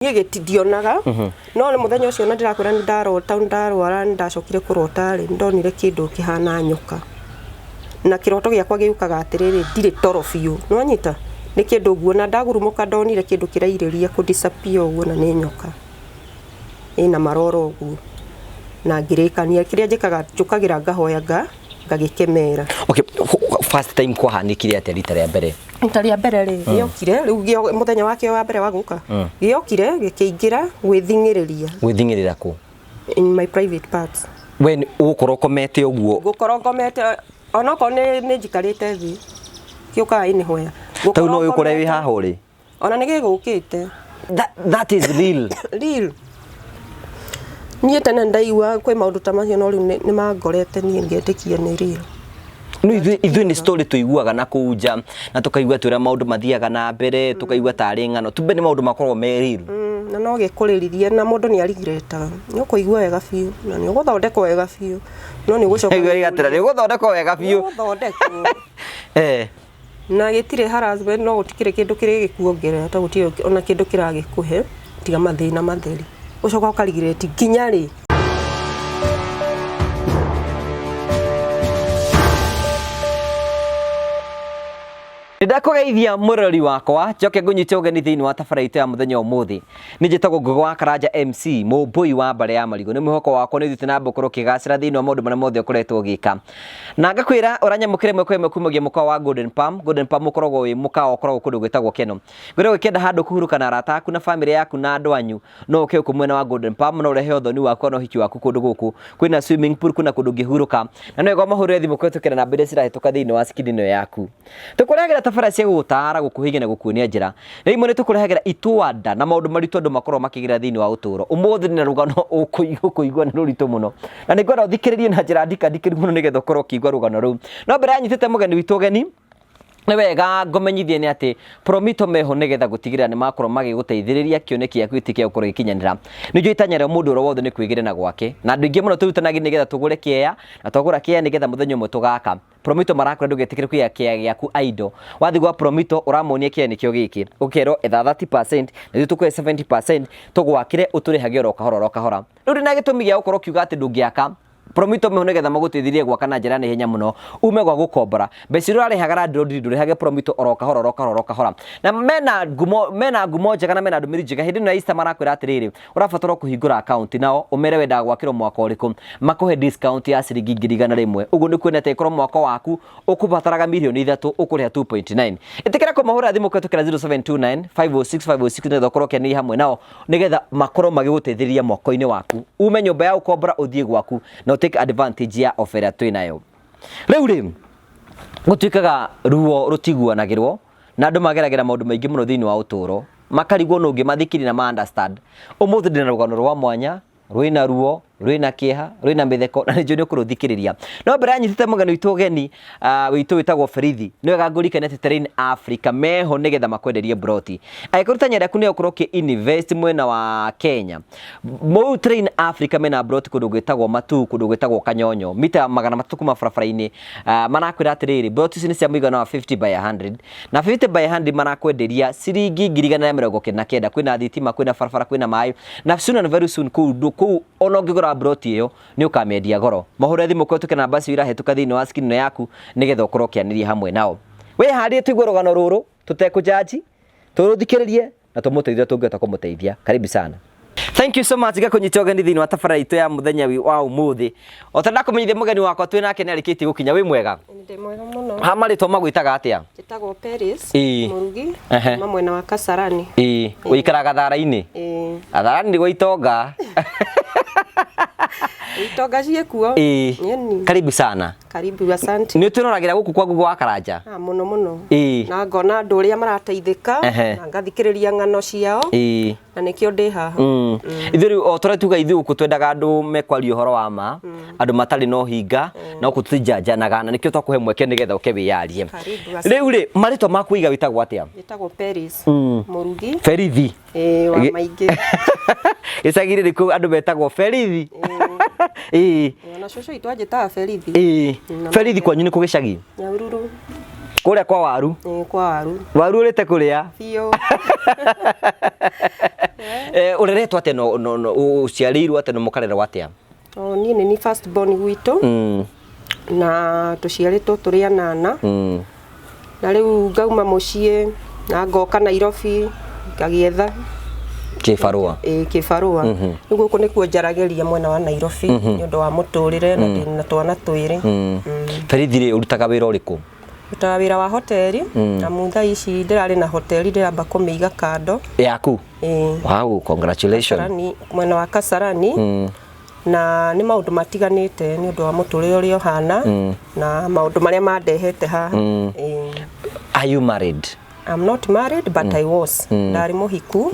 Niĩ ndionaga no nĩ mũthenya ũcio na ndĩrakwĩra nĩ ndarota ndarwara nĩ ndacokire kũrota rĩ, nĩ ndonire kĩndũ kĩhana nyoka. Na kĩroto gĩakwa gĩũkaga atĩrĩrĩ, ndirĩ toro biũ, nĩ wanyita? Nĩ kĩndũ nguona ndagurumũka ndonire kĩndũ kĩrairĩria kũ disappear ũguo na nĩ nyoka. Ĩna maroro ũguo. Na ngĩrĩkania, kĩrĩa njĩkaga njũkagĩra ngahoya ngagĩkemera. Okay, first time kwahanĩkire atĩa rita rĩa mbere? Rita rĩa mbere rĩ, gĩokire rĩu mũthenya wakĩo wa mbere wa gũka, gĩokire gĩkĩingĩra gwĩthing'ĩrĩria. Gwĩthing'ĩrĩra kũ? In my private parts. We ũgũkorwo ũkomete ũguo? Ngũkorwo ngomete onokorwo nĩ njikarĩte thĩ, gĩũkaga anywhere. Tau no ũkore wĩ haha ũrĩ? Ona nĩ gĩgũkĩte. That is real. Real. Niĩ tene ndaigua kwĩ maũndũ ta macio no rĩu nĩ mangorete niĩ ngetĩkia nĩ real. No ithuĩ nĩ story tũiguaga na kũu nja na tũkaigua atĩ ũrĩa maũndũ mathiaga na mbere, tũkaigua tarĩ ng'ano. Tumbe nĩ maũndũ makoragwo me real. Na no gĩkũrĩrithie na mũndũ nĩ arigretaga. Nĩ ũkũigua wega biũ na nĩ ũgũthondekwo wega biũ no nĩ ũgũcoka. Nĩ ũgũthondekwo wega biũ. Nĩ ũgũthondekwo. Na gĩtirĩ harassment no gũtikĩrĩ kĩndũ kĩrĩgĩkuongerera to gũtirĩ ona kĩndũ kĩragĩkũhe tiga mathĩna matheri. Ũcoka ũkarigireti nginya rĩ? Nĩndakũgeithia mũrori wakwa njoke ngũnyite ũgeni thĩinĩ wa tabara itũ ya mũthenya ũmũthĩ. Nĩ njĩtagwo Ngũgĩ wa Karanja MC, mũmbũi wa mbarĩ ya marigũ. Nĩ mwĩhoko wakwa nĩ ũthiĩte na mbere gũkorwo ũkĩgacĩra thĩinĩ wa maũndũ marĩa mothe ũkoretwo ũgĩka. Na ngakwĩra ũranyamũkĩra ĩmwe kwa ĩmwe kumagia mũkawa wa Golden Palm. Golden Palm ũkoragwo wĩ mũkawa ũkoragwo kũndũ gwĩtagwo Keno. Ngwĩra ũgĩkĩenda handũ kũhurũka na arata aku na famĩlĩ yaku na andũ anyu, no ũke gũkũ mwena wa Golden Palm, no ũrehe ũthoni waku kana ũhiki waku kũndũ gũkũ. Kwĩna swimming pool, kwĩna kũndũ ũngĩhurũka. Na nĩ wega ũmahũrĩre thimũ kũhĩtũkĩra namba iria cirahĩtũka thĩinĩ wa screen ĩno yaku. Tũkũrehagĩra tabara cia gũgũtaara, gũkũhĩgia na gũkuonia njĩra. Na imwe nĩ tũkũrehagĩra itwanda na maũndũ maritũ andũ makoragwo makĩgerera thĩinĩ wa ũtũũro. Ũmũthĩ ndĩna rũgano ũkũigua nĩ rũritũ mũno. Na nĩ ngwenda ũthikĩrĩrie na njĩra ndikandikĩru mũno nĩgetha ũkorwo ũkĩigua rũgano rũu. No mbere ya nyitĩte mũgeni witũ ũgeni, nĩ wega ngũmenyithie nĩ atĩ Promito meho nĩgetha gũtigĩrĩra nĩ makorwo magĩgũteithĩrĩria kĩoneki gĩaku gĩtuĩke gĩa gũkorwo gĩkinyanĩra. Nĩ njũĩ itanya rĩa mũndũ oro wothe nĩ kwĩgĩra na gwake. Na andũ aingĩ mũno twĩrutanagĩria nĩgetha tũgũre kĩea, na twagũra kĩea nĩgetha mũthenya ũmwe tũgaka. Promito marakwĩra ndũgetĩkĩre kũiga kĩea gĩaku idle. Wathiĩ gwa Promito ũramonia kĩea nĩkĩo gĩkĩ, ũkerwo etha 30% na ithuĩ tũkũhe 70% tũgwakĩre ũtũrĩhage oro kahora oro kahora. Rĩu ndĩ na gĩtũmi gĩa gũkorwo ũkiuga atĩ ndũngĩaka. Promito meho nĩgetha magũteithĩrĩrie gwaka na njĩra ya naihenya mũno ume gwa gũkombora. Mbeca iria ũrarĩhaga landlord ndũrĩhage Promito oro kahora oro kahora oro kahora. Na mena ngumo njega na mena ndũmĩrĩri njega. Hĩndĩ ĩno ya Easter marakwĩra atĩrĩrĩ, ũrabatara kũhingũra account nao ũmere wendaga gwakĩrwo mwako ũrĩkũ, makũhe discount ya ciringi 100,000. Ũguo nĩ kuona atĩ angĩkorwo mwako waku ũkũbataraga mirioni 3 ũkũrĩha 2.9. Ĩtĩkĩra kũmahũrĩra thimũ kũhĩtũkĩra 0729 506 506 nĩgetha ũkorwo ũkĩaranĩria hamwe nao nĩgetha makorwo magĩgũteithĩrĩria mwako-inĩ waku, ume nyũmba ya ũkombora ũthiĩ gwaku na ũtake advantage ya offer ĩrĩa twĩ nayo. Rĩu rĩ, gũtuĩkaga ruo rũtiguanagĩrwo na andũ mageragĩra maũndũ maingĩ mũno thĩinĩ wa ũtũũro, makarigwo nũ ũngĩmathikĩrĩria na ma understand. Ũmũthĩ ndĩna rũgano rwa mwanya rwĩna ruo, rwĩna kĩeha, rwĩna mĩtheko na nĩ njũĩ nĩ ũkũrũthikĩrĩria. No mbere ya nyitĩte mũgeni witũ ũgeni witũ wĩtagwo Berithi, nĩ wega ngũririkanie atĩ Terrain Africa meho nĩgetha makwenderie mburoti. Angĩkorwo itanya rĩaku nĩ ũkorwo ũkĩ invest mwena wa Kenya, Mou Terrain Africa mena mburoti kũndũ gwĩtagwo Matuu, kũndũ gwĩtagwo Kanyonyo, mita 300 kuma barabara-inĩ. Marakwĩra atĩrĩrĩ, mburoti ici nĩ cia mũigana wa 50 by 100 na 50 by 100 marakwenderia ciringi 199,000. Kwĩna thitima, kwĩna barabara, kwĩna maĩ na soon and very soon kũu ona ũngĩgũra mburoti ĩyo nĩ ũkamĩendia goro. Mahũre thimũ kũhĩtũkĩra namba icio irahĩtũka thĩinĩ wa screen ĩno yaku nĩgetha ũkorwo ũkĩanĩria hamwe nao. Wĩharĩrie tũigue rũgano rũrũ tũtekũjaji, tũrũthikĩrĩrie na tũmũteithie tũngĩhota kũmũteithia. Karibu sana. Thank you so much ngakũnyita ũgeni thĩinĩ wa tabara itũ ya mũthenya wa ũmũthĩ. O ta ndakũmenyithia mũgeni wakwa twĩ nake nĩ arĩkĩtie gũkinya. Wĩ mwega? Ndĩ mwega mũno. Ha marĩtwa magwĩtaga atĩa? Njĩtagwo Peris Mũrugi kuma mwena wa Kasarani. Ũikaraga Gathara-inĩ? Ĩĩ. Gatharani nĩ gwa itonga. Itonga ciĩkuo. Ĩni. Karibu sana. Karibu, asante. Nĩ ũtwĩroragĩra gũkũ kwa Google wa Karanja? Ah, mũno mũno. Ĩĩ. Na ngona andũ ũrĩa marateithĩka na ngathikĩrĩria ng'ano ciao. Ĩĩ. Na nĩkĩo ndĩ haha. Ithuĩ rĩu o tũrĩa tuga ithuĩ gũkũ twendaga andũ mekwaria ũhoro wa ma, andũ matarĩ na ũhinga, na gũkũ tũtijanjanaga, na nĩkĩo twakũhe mweke nĩgetha ũke wĩyarie. Karibu, asante. Rĩu rĩ, marĩtwa maku waiga wĩtagwo atĩa? Njĩtagwo Peris Mũrugi. Berithi. Ĩĩ, wa maingĩ. Gĩcagi-inĩ nĩkuo andũ metagwo Berithi. Ĩĩ. Ona cũcũ witũ anjĩtaga Berithi. Ĩĩ. Berithi kwanyu nĩ kũ gĩcagi? Nyahururu. Kũrĩa kwa waru. Ĩĩ, kwa waru. Waru ũrĩte kũrĩa. Biũ. Ũreretwo atĩa no ũciarĩirwo atĩa na mũkarerwo atĩa? O, niĩ nĩ ni first born gwitũ na tũciarĩtwo tũrĩ anana. Na rĩu ngauma mũciĩ na ngoka Nairobi ngagĩetha Kĩbarũa. Ĩĩ, kĩbarũa. Rĩu gũkũ nĩkuo njaragĩria mwena wa Nairobi nĩ ũndũ wa mũtũrĩre na ndĩ na twana twĩrĩ. Berithi rĩ, ũrutaga wĩra ũrĩkũ? Ndutaga wĩra wa hoteli amu thaa ici ndĩrarĩ na hoteli ndĩramba kũmĩiga kando. Yaku? Ĩĩ. Wow, congratulations. Kasarani, mwena wa Kasarani. Na nĩ maũndũ matiganĩte nĩ ũndũ wa mũtũrĩre ũrĩa ũhana na maũndũ marĩa mandehete haha. Ĩĩ. Are you married? I'm not married but I was. Ndarĩ mũhiku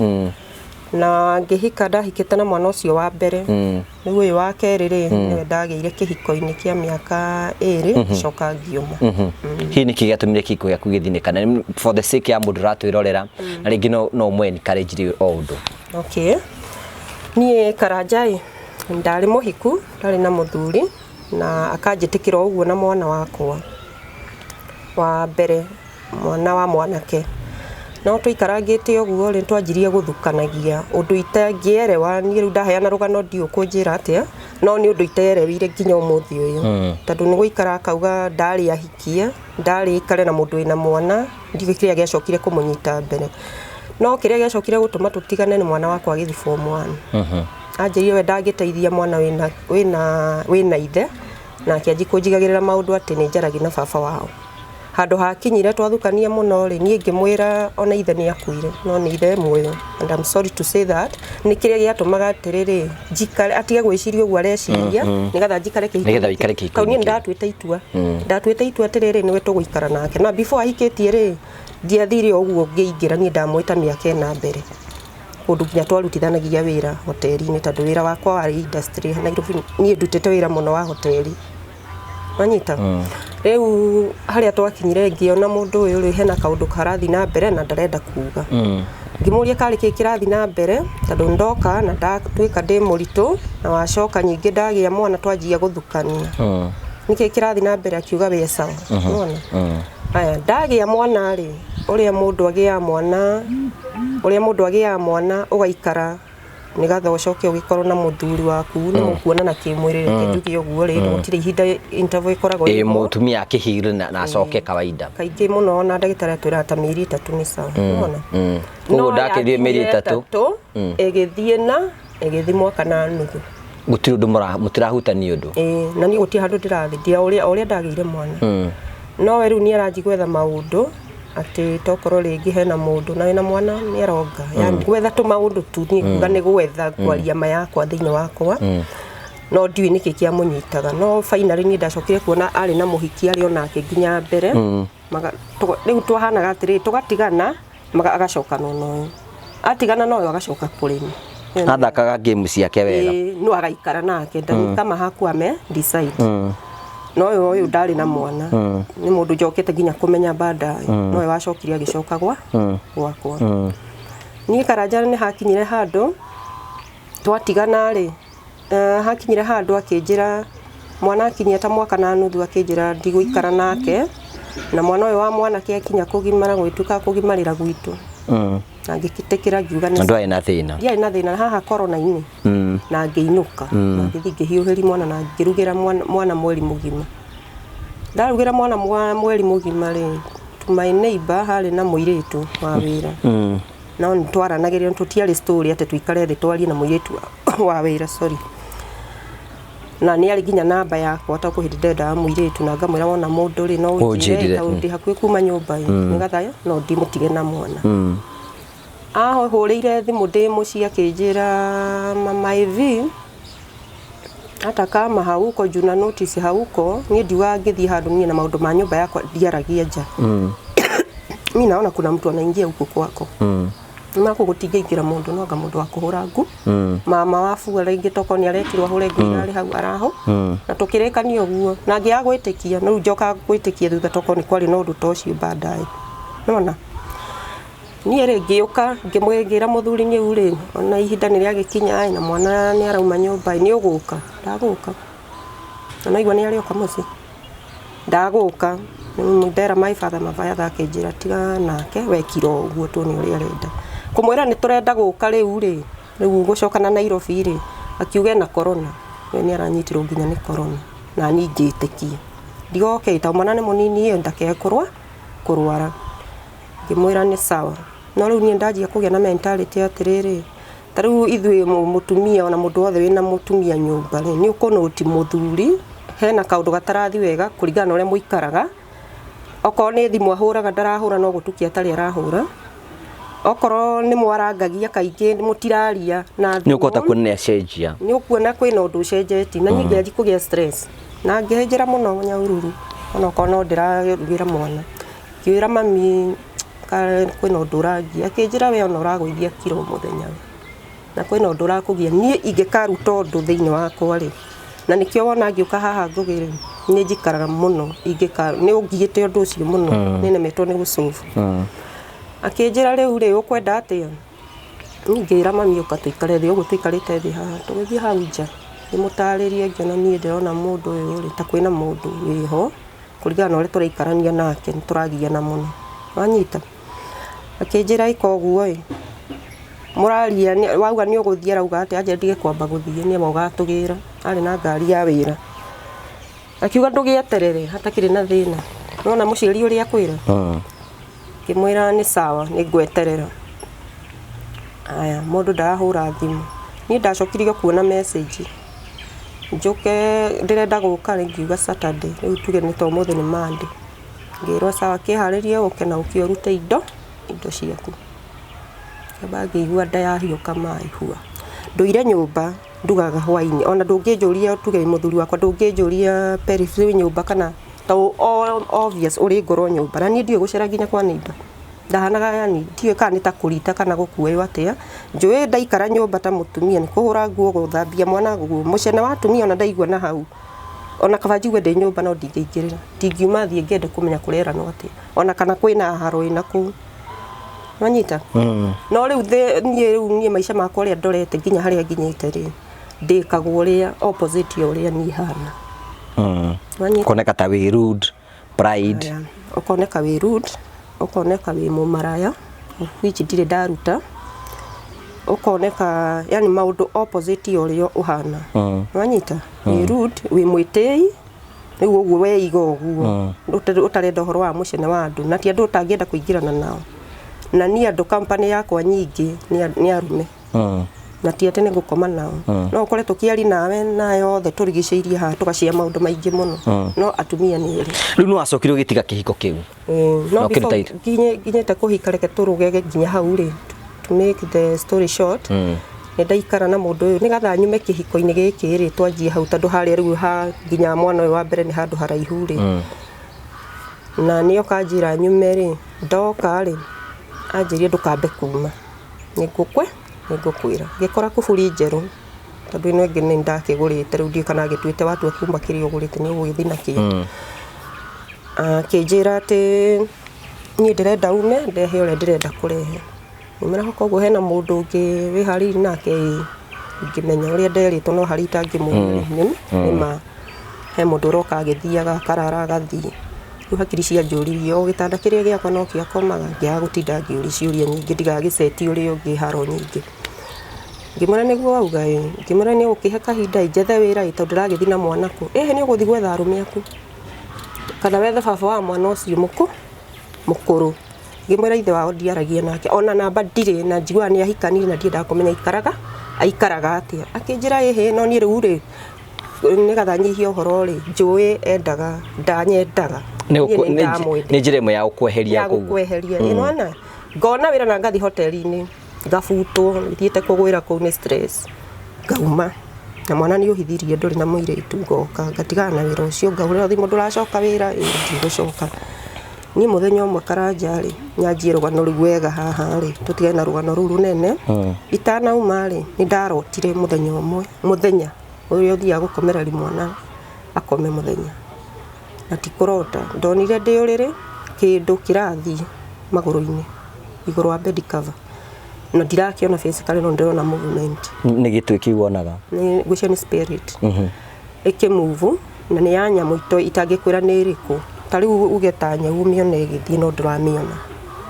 na ngĩhika, ndahikĩte na mwana ũcio wa mbere. Rĩu ũyũ wa kerĩ rĩ, nĩwe ndagĩire kĩhiko-inĩ kĩa mĩaka 2, ngĩcoka ngiuma. Hihi nĩkĩ gĩatũmire kĩhiko gĩaku gĩthinĩkane, for the sake ya mũndũ ũratwĩrorera na rĩngĩ no ũmwe encourage rĩ o ũndũ? Okay. Niĩ Karanja ĩ, ndarĩ mũhiku, ndarĩ na mũthuri na akanjĩtĩkĩra o ũguo na mwana wakwa wa mbere, mwana wa mwanake. No tũikarangĩte ũguo rĩ, twanjirie gũthukanagia ũndũ itangĩerewa. Niĩ rĩu ndaheana rũgano ndiũ kũnjĩra atĩa, no nĩ ũndũ itereweire nginya ũmũthĩ ũyũ, tondũ nĩ gũikara akauga ndarĩ ahikie, ndarĩ ikare na mũndũ wĩna mwana. Ndiũĩ kĩrĩa gĩacokire kũmũnyita mbere, no kĩrĩa gĩacokire gũtũma tũtigane nĩ mwana wakwa agĩthiĩ form 1. Anjĩrire we ndangĩteithia mwana wĩna ithe, na akĩanji kũnjigagĩrĩra maũndũ atĩ nĩ njaragia na baba wao. Handũ hakinyire twathukania mũno rĩ, niĩ ngĩmwĩra ona ithe nĩ akuire, no nĩ ithe muoyo, and I'm sorry to say that. Nĩ kĩrĩa gĩatũmaga atĩrĩrĩ njikare, atige gwĩciria ũguo areciria, nĩgetha njikare kĩhiko. Nĩgetha ũikare kĩhiko-inĩ Tondũ niĩ kĩu. Nĩndatuĩte itua atĩrĩrĩ, nĩwe tũgũikara nake. Na before ahikĩtie rĩ, ndiathire o ũguo ngĩingĩra. Niĩ ndamwĩta mĩaka 4 mbere kũndũ nginya twarutithanagia wĩra hoteli-inĩ, tondũ wĩra wakwa warĩ industry Nairobi. Niĩ ndutĩte wĩra mũno wa hoteli, wanyita. Rĩu harĩa twakinyire, ngĩona mũndũ ũyũ rĩ, hena kaũndũ karathiĩ na mbere na ndarenda kuga. Ngĩmũria karĩ kĩ kĩrathiĩ na mbere, tondũ ndoka na ndatuĩka ndĩ mũritũ na wacoka nyingĩ ndagĩa mwana twanjia gũthukania. Nĩkĩ kĩrathiĩ na mbere? Akiuga we sawa. Nĩwona aya ndagĩa mwana rĩ, ũrĩa mũndũ agĩaga mwana ũgaikara nĩgatha ũcoke ũgĩkorwo na mũthuri waku nĩ mũkuonana kĩmwĩrĩ, reke njuge ũguo rĩ, gũtirĩ ihinda interval ĩkoragwo Ĩ ĩho. Mũtumia akĩhire na acoke kawaida. Kaingĩ mũno ona ndagĩtarĩ atwĩraga ta mĩeri 3 nĩ sawa, nĩwona. Koguo ndakĩrie mĩeri 3. Ĩgĩthiĩ na ĩgĩthiĩ mwaka na nuthu. Gũtirĩ ũndũ mũtirahutania ũndũ. Ĩĩ, na niĩ gũtirĩ handũ ndĩrathiĩ ndia o ũrĩa ndagĩire mwana. No we rĩu nĩ aranji gwetha maũndũ atĩ tokorwo rĩngĩ hena mũndũ na wĩna mwana nĩ aronga, yani gwetha tũmaũndũ tu. Niĩ nguga nĩ gwetha kwaria ma yakwa thĩinĩ wakwa, no ndiũĩ nĩkĩ kĩamũnyitaga. No finally niĩ ndacokire kuona arĩ na mũhiki, arĩ onake nginya mbere. Rĩu twahanaga atĩrĩrĩ, tũgatigana, agacokana na ũyũ, atigana na ũyũ agacoka kũrĩ niĩ. Athakaga game ciake wega. Ĩĩ, no agaikara nake ndani kama hakuwa ame decide. No ũyũ ndarĩ na mwana, nĩ mũndũ njokete nginya kũmenya baadaye. No we wacokire agĩcoka gwakwa. Niĩ Karanja nĩ hakinyire handũ twatigana rĩ, hakinyire handũ akĩnjĩra mwana akinyia ta mwaka na nuthu, akĩnjĩra ndigũikara nake na mwana ũyũ wa mwanake akinya kũgimara, gwĩtuĩka kũgimarĩra gwitũ. Na ngĩtĩkĩra, ngiuga na nĩ ndwarĩ na thĩna? Ndiarĩ na thĩna haha corona-inĩ. Na ngĩinũka na ngĩthiĩ ngĩhiũhĩria mwana na ngĩrugĩra mwana mweri mũgima. Ndarugĩra mwana mweri mũgima rĩ, to my neighbor harĩ na mũirĩtu wa wĩra. No nĩ twaranagĩria, tũtiarĩ story atĩ tũikare thĩ twarie na mũirĩtu wa wĩra, sorry, na nĩ arĩ nginya namba yakwa, tondũ kwĩ hĩndĩ ndendaga mũirĩtu na ngamwĩra wona mũndũ rĩ, no ũnjĩre. Ũnjĩrire. Tondũ ndĩ hakuhĩ kuma nyũmba ĩ, nĩgetha no ndimũtige na mwana. Ahũrĩire thimũ ndĩ mũciĩ, akĩnjĩra, "Mama Ĩvi, hata kama hauko juu na notice hauko." Niĩ ndiugaga ngĩthiĩ handũ, niĩ na maũndũ ma nyũmba yakwa ndiaragia nja. "Mi naona kuna mtu anaingia huko kwako." Mako gũtingĩingĩra mũndũ, no anga mũndũ wa kũhũra ngu. Mama wa bua rĩngĩ toko nĩ aretirwo ahũre ngu irarĩ hau araho. Na tũkĩrĩkania ũguo na ngĩaga gwĩtĩkia, no rĩu njokaga gwĩtĩkia thutha toko nĩ kwarĩ na ũndũ ta ũcio baadaye. Nona niĩ rĩ, ngĩũka ngĩmwĩra mũthuri nĩ rĩ, ona ihinda nĩ rĩagĩkinya ĩ, na mwana nĩ arauma nyũmba ĩ, nĩ ũgũka? Ndagũka. Na naigua nĩ arĩoka mũciĩ, ndagũka. Ndera my father, my father akĩnjĩra tiga nake wekira ũguo tuone ũrĩa arenda. Kũmwĩra nĩ tũrenda gũka rĩu rĩ, rĩu gũcoka na Nairobi rĩ, akiuga ena corona. We nĩ aranyitirwo nginya nĩ corona na niĩ ngĩtĩkia. Ndigoke ta mwana nĩ mũnini ĩ ndakege kũrwara. Ngĩmwĩra nĩ sawa. No rĩu niĩ ndanjia kũgĩa na mentality atĩrĩrĩ, ta rĩu ithuĩ mũtumia ona mũndũ wothe wĩna mũtumia nyũmba rĩ, nĩ ũkũnũti mũthuri hena kaũndũ gatarathi wega kũringana na ũrĩa mũikaraga. Okorwo nĩ thimũ ahũraga ndarahũra no gũtukia atarĩ arahũra. Okorwo nĩ mwarangagia kaingĩ mũtiraria na Nĩ thimũ. ũkũhota kuona nĩ acenjia. Nĩ ũkuona kwĩna ũndũ ũcenjetie na niĩ ngĩanjia kũgĩa stress na ngĩhĩnjĩra mũno Nyahururu onokorwo no ndĩrarugĩra mwana. Ngĩwĩra mami kwĩna ũndũ ũrangia, akĩnjĩra we ona ũragũithia kiro mũthenya we na kwĩna ũndũ ũrakũgia. Niĩ ingĩkaruta ũndũ thĩinĩ wakwa rĩ, na nĩkĩo wona ngĩũka haha Ngũgĩ rĩ, nĩ njikaraga mũno ingĩka nĩ ũngiĩte ũndũ ũcio mũno, nĩ nemetwo nĩ gũsolve. Akĩnjĩra rĩu rĩ, ũkwenda atĩa? Niĩ ngĩra mami ũka tũikare thĩ ũguo tũikarĩte thĩ haha, tũgĩthiĩ hau nja ngĩmũtarĩria ngĩona niĩ ndĩrona mũndũ ũyũ rĩ ta kwĩna mũndũ wĩho kũringana na ũrĩa tũraikarania nake nĩ tũragiana mũno. Wanyita? Akĩnjĩra ĩka ũguo ĩ, mũraria wauga nĩ ũgũthiĩ arauga atĩa? Anjĩra ndige kwamba gũthiĩ nĩwe ũgatũgĩra. Arĩ na ngari ya wĩra. Akiuga ndũgĩeterere hatakĩrĩ na thĩna. Nĩwona mũciari ũrĩa akwĩra? Ngĩmwĩra nĩ sawa nĩ ngweterera. Aya mũndũ ndarahũra thimũ. Niĩ ndacokire kuona message njũke ndĩrenda gũka rĩ, ngiuga Saturday, rĩu tuge nĩ ta ũmũthĩ nĩ Monday. Ngĩrwo sawa kĩharĩrie ũke na ũke ũrute indo ciaku. Ngĩamba ngĩigua nda yahiũka maĩ hua. Ndũire nyũmba ndugaga hwainĩ ona ndũngĩnjũria tuge mũthuri wakwa ndũngĩnjũria Peris wĩ nyũmba kana to obvious ũrĩ ngorwo nyũmba na niĩ ndiũĩ gũcera nginya kwa neighbor. Ndahanaga yani ndiũĩ kana nĩ ta kũrita kana gũkuoywo atĩa. Njũĩ ndaikara nyũmba ta mũtumia nĩ kũhũra nguo gũthambia mwana nguo mũcene wa atumia ona ndaigua na hau ona kaba njigue ndĩ nyũmba no ndingĩingĩrĩra. Ndingiuma thiĩ ngende kũmenya kũreranwo atĩa ona kana kwĩna haro ĩna kũu. Wanyita? No rĩu niĩ rĩu niĩ maica makwa ũrĩa ndorete nginya harĩa nginyĩte rĩ, ndĩkagwo ũrĩa opposite ya ũrĩa niĩ hana. Wanyita? Kuoneka ta wĩ rude, pride. Aya, ũkoneka wĩ rude, ũkoneka wĩ mũmaraya, of which ndirĩ ndaruta. Ũkoneka yani maũndũ opposite ya ũrĩa ũhana. Wanyita? Wĩ rude, wĩ mwĩtĩi, rĩu ũguo weiga ũguo ũtarenda ũhoro wa mũcene wa andũ na ti andũ ũtangĩenda kũingĩrana nao. Na niĩ andũ company yakwa nyingĩ nĩ arume. Na ti atĩ nĩ ngũkoma nao. No ũkore tũkĩaria nawe na yothe tũrigicĩirie haha tũgacia maũndũ maingĩ mũno. No atumia nĩ erĩ. Rĩu nĩ wacokire ũgĩtiga kĩhiko kĩu? No No before kĩndũ ta nginyĩte kũhika reke tũrũgege nginya hau rĩ, to make the story short, nĩ ndaikara na mũndũ ũyũ nĩgetha nyume kĩhiko-inĩ gĩkĩ rĩ, twanjie hau tondũ harĩa rĩu ha nginya mwana ũyũ wa mbere nĩ handũ haraihu rĩ. Na nĩ oka anjĩra nyume rĩ, ndoka rĩ, anjĩrire ndũkambe kuma. Nĩngũkwĩra. Ngĩkora kuburi njerũ tondũ ĩno ĩngĩ nĩ ndakĩgũrĩte rĩu ndiũĩ kana agĩtuĩte watua kuma kĩrĩa ũgũrĩte nĩ ũgũgĩthiĩ nakĩo. Akĩnjĩra atĩ niĩ ndĩrenda ume ndehe ũrĩa ndĩrenda kũrehe. Ngĩmwĩra koguo hena mũndũ ũngĩ wĩharĩirie nake? Ĩĩ. Ngĩmenya ũrĩa nderĩtwo no harĩa itangĩmũria nĩ ma. He mũndũ ũroka agĩthiaga akarara agathiĩ. Rĩu hakiri cianjũririe o gĩtanda kĩrĩa gĩakwa no kĩo akomaga, ngĩaga gũtinda ngĩũria ciũria nyingĩ ndigagĩcetie ũrĩa ũngĩ haro nyingĩ. Ngĩmwĩra nĩguo wauga? Ĩĩ. Ngĩmwĩra nĩ ũgũkĩhe kahinda ĩ njethe wĩra ĩ tondũ ndĩragĩthiĩ na mwana kũ? Ĩhĩ nĩ ũgũthiĩ gwetha arũme aku kana wethe baba wa mwana ũcio mũkũrũ. Ngĩmwĩra ithe wao ndiaragia nake ona namba ndirĩ na njiguaga nĩ ahikanirie na ndiendaga kũmenya aikaraga atĩa. Akĩnjĩra ĩhĩ no niĩ rĩu rĩ nĩgetha nyihie ũhoro rĩ njũĩ endaga ndanyendaga. Nĩ Niĩ nĩ ndamwendete. nĩ njĩra ĩmwe ya gũkweheria Ya kũu. gũkweheria. Ĩ nĩwona? Ngona wĩra na ngathiĩ hoteli-inĩ ngabutwo thiĩte kũgwĩra kũu nĩ stress ngauma na mwana nĩ ũhithirie ndũrĩ na mũirĩtu ngoka ngatigana na wĩra ũcio ngahũrĩrwo thimũ ndũracoka wĩra? Ĩ ndigũcoka. Niĩ mũthenya ũmwe Karanja rĩ nyanjie rũgano rũu wega haha rĩ tũtigane na rũgano rũu rũnene. Itanauma rĩ nĩ ndarotire mũthenya ũmwe mũthenya ũrĩa ũthiaga gũkomera mwana akome mũthenya na ti kũrota. Ndonire ndĩ ũrĩrĩ kĩndũ kĩrathiĩ magũrũ-inĩ igũrũ wa bed cover na ndirakĩona physically no ndĩrona movement. Nĩ gĩtwĩ kĩu wonaga? Nĩ ngwĩciria nĩ spirit ĩkĩmove na nĩ ya nyamũ itangĩkwĩra nĩ ĩrĩkũ. Ta rĩu uge ta nyau ũmĩone ĩgĩthiĩ, no ndũramĩona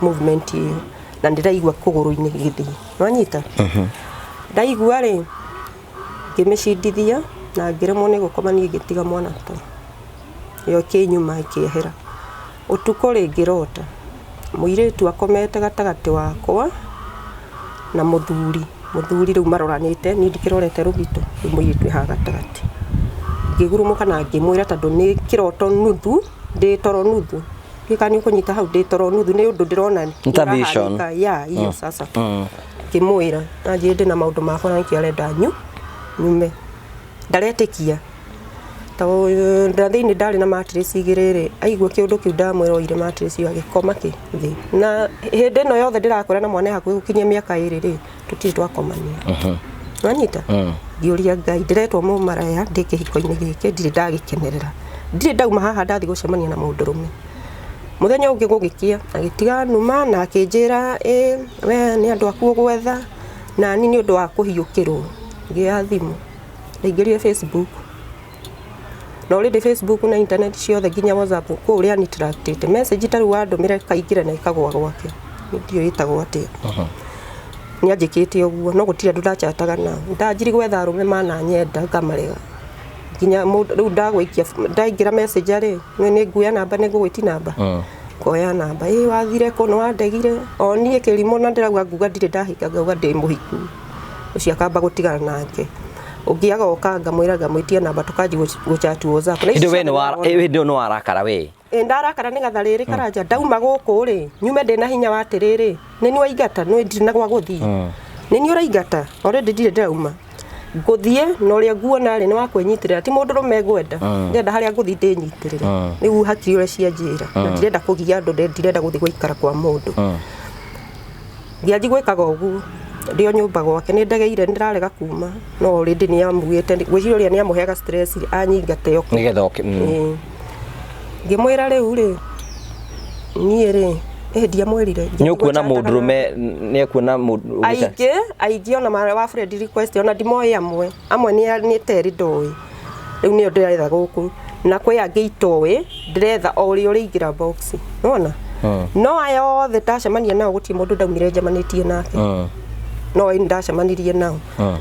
movement ĩyo, na ndĩraigua kũgũrũ-inĩ gĩgĩthiĩ. Nĩwanyita? Ndaigua rĩ, ngĩmĩcindithia na ngĩremwo nĩ gũkoma niĩ, ngĩtiga mwana toro, ĩyo ĩkĩnyuma ĩkĩehera. Ũtukũ rĩ, ngĩrota mũirĩtu akomete gatagatĩ wakwa na mũthuri. Mũthuri rĩu maroranĩte, niĩ ndikĩrorete rũgito, rĩu mũirĩtu e haha gatagatĩ. Ngĩgurumũka na ngĩmwĩra, tondũ nĩ kĩroto nuthu, ndĩ toro nuthu. Ndiũĩ kana nĩ ũkũnyita hau, ndĩ toro nuthu, nĩ ũndũ ndĩrona Nĩ ta vision. ũrahanĩka. Ya hiyo sasa ngĩmwĩra na njĩrĩ ndĩna maũndũ makwa na nĩkĩo arenda nyume, ndaretĩkia tondũ na thĩinĩ ndarĩ na mattress igĩrĩ rĩ, aigua kĩũndũ kĩu ndamwĩra, oire mattress ĩyo agĩkoma kĩ thĩ. Na hĩndĩ ĩno yothe ndĩrakwĩra na mwana e hakuhĩ gũkinyia mĩaka 2 rĩ, tũtirĩ twakomania. Wanyita? Ngĩũria Ngai, ndĩretwo mũmaraya ndĩ kĩhiko-inĩ gĩkĩ, ndirĩ ndagĩkenerera, ndirĩ ndauma haha ndathiĩ gũcemania na mũndũrũme. Mũthenya ũngĩ gũgĩkĩa, agĩtiga numa na akĩnjĩra, ĩ we nĩ andũ aku ũgwetha. Na niĩ nĩ ũndũ wa kũhiũkĩrwo ngĩoya thimũ, ndaingĩrire Facebook, na already Facebook na internet ciothe nginya WhatsApp kũu ũrĩa anitractĩte message, ta rĩu wandũmĩra ĩkaingĩra na ĩkagũa gwake, ndiũĩ ĩtagwo atĩa, nĩ anjĩkĩte ũguo. No gũtirĩ andũ ndachataga nao, ndanjiri gwetha arũme mananyenda ngamarega, nginya mũndũ rĩu ndagũikia ndaingĩra messenger rĩ, nĩ nguoya namba, nĩ ngũgwĩti namba, ngoya namba, ĩ wathire kũ, nĩ wandegire o niĩ kĩrimũ, na ndĩrauga nguga ndirĩ ndahika, ngauga ndĩ mũhiku. Ũcio akamba gũtigana nake, ũngĩ agoka, ngamwĩra, ngamwĩtia namba, tũkanji gũchat WhatsApp. Na ici Hĩndĩ we ciothe nĩ wa nĩwona. Hĩndĩ ĩyo nĩ warakara we? Ĩ ndarakara nĩ gatha rĩrĩ karanja, ndauma gũkũ rĩ, nyume ndĩna hinya wa atĩrĩrĩ, nĩ niĩ waingata, nĩ ndirĩ na gwa gũthiĩ, nĩ niĩ ũraingata already, ndirĩ ndĩrauma ngũthiĩ na ũrĩa nguona rĩ, nĩ wa kwĩnyitĩrĩra, ti mũndũ rũme ngwenda, ndĩrenda harĩa ngũthiĩ ndĩnyitĩrĩre. Rĩu hakiri ũrĩa cianjĩra, na ndirenda kũgia andũ, ndirenda gũthiĩ gũikara kwa mũndũ. Ngĩanji gwĩkaga ũguo ndĩ o nyũmba gwake, nĩ ndegeire, nĩ ndĩrarega kuma, no already nĩ amuĩte, ngwĩciria ũrĩa nĩ amũheaga stress anyingate oke. Nĩgetha oke. Ĩĩ. Ngĩmwĩra rĩu rĩ, niĩ rĩ, ĩ ndiamwĩrire. Nĩ ũkuona mũndũrũme, nĩ ekuona mũndũ Aingĩ aingĩ ona ma wa friend request, ona ndimoĩ, amwe amwe nĩ terĩ ndoĩ, rĩu nĩo ndĩretha gũkũ, na kwĩ angĩ itoĩ, ndĩretha o ũrĩa ũrĩingĩra box nĩwona. No aya othe ndacemania nao, gũtirĩ mũndũ ndaumire njemanĩtie nake, no ĩ ndacemanirie nao.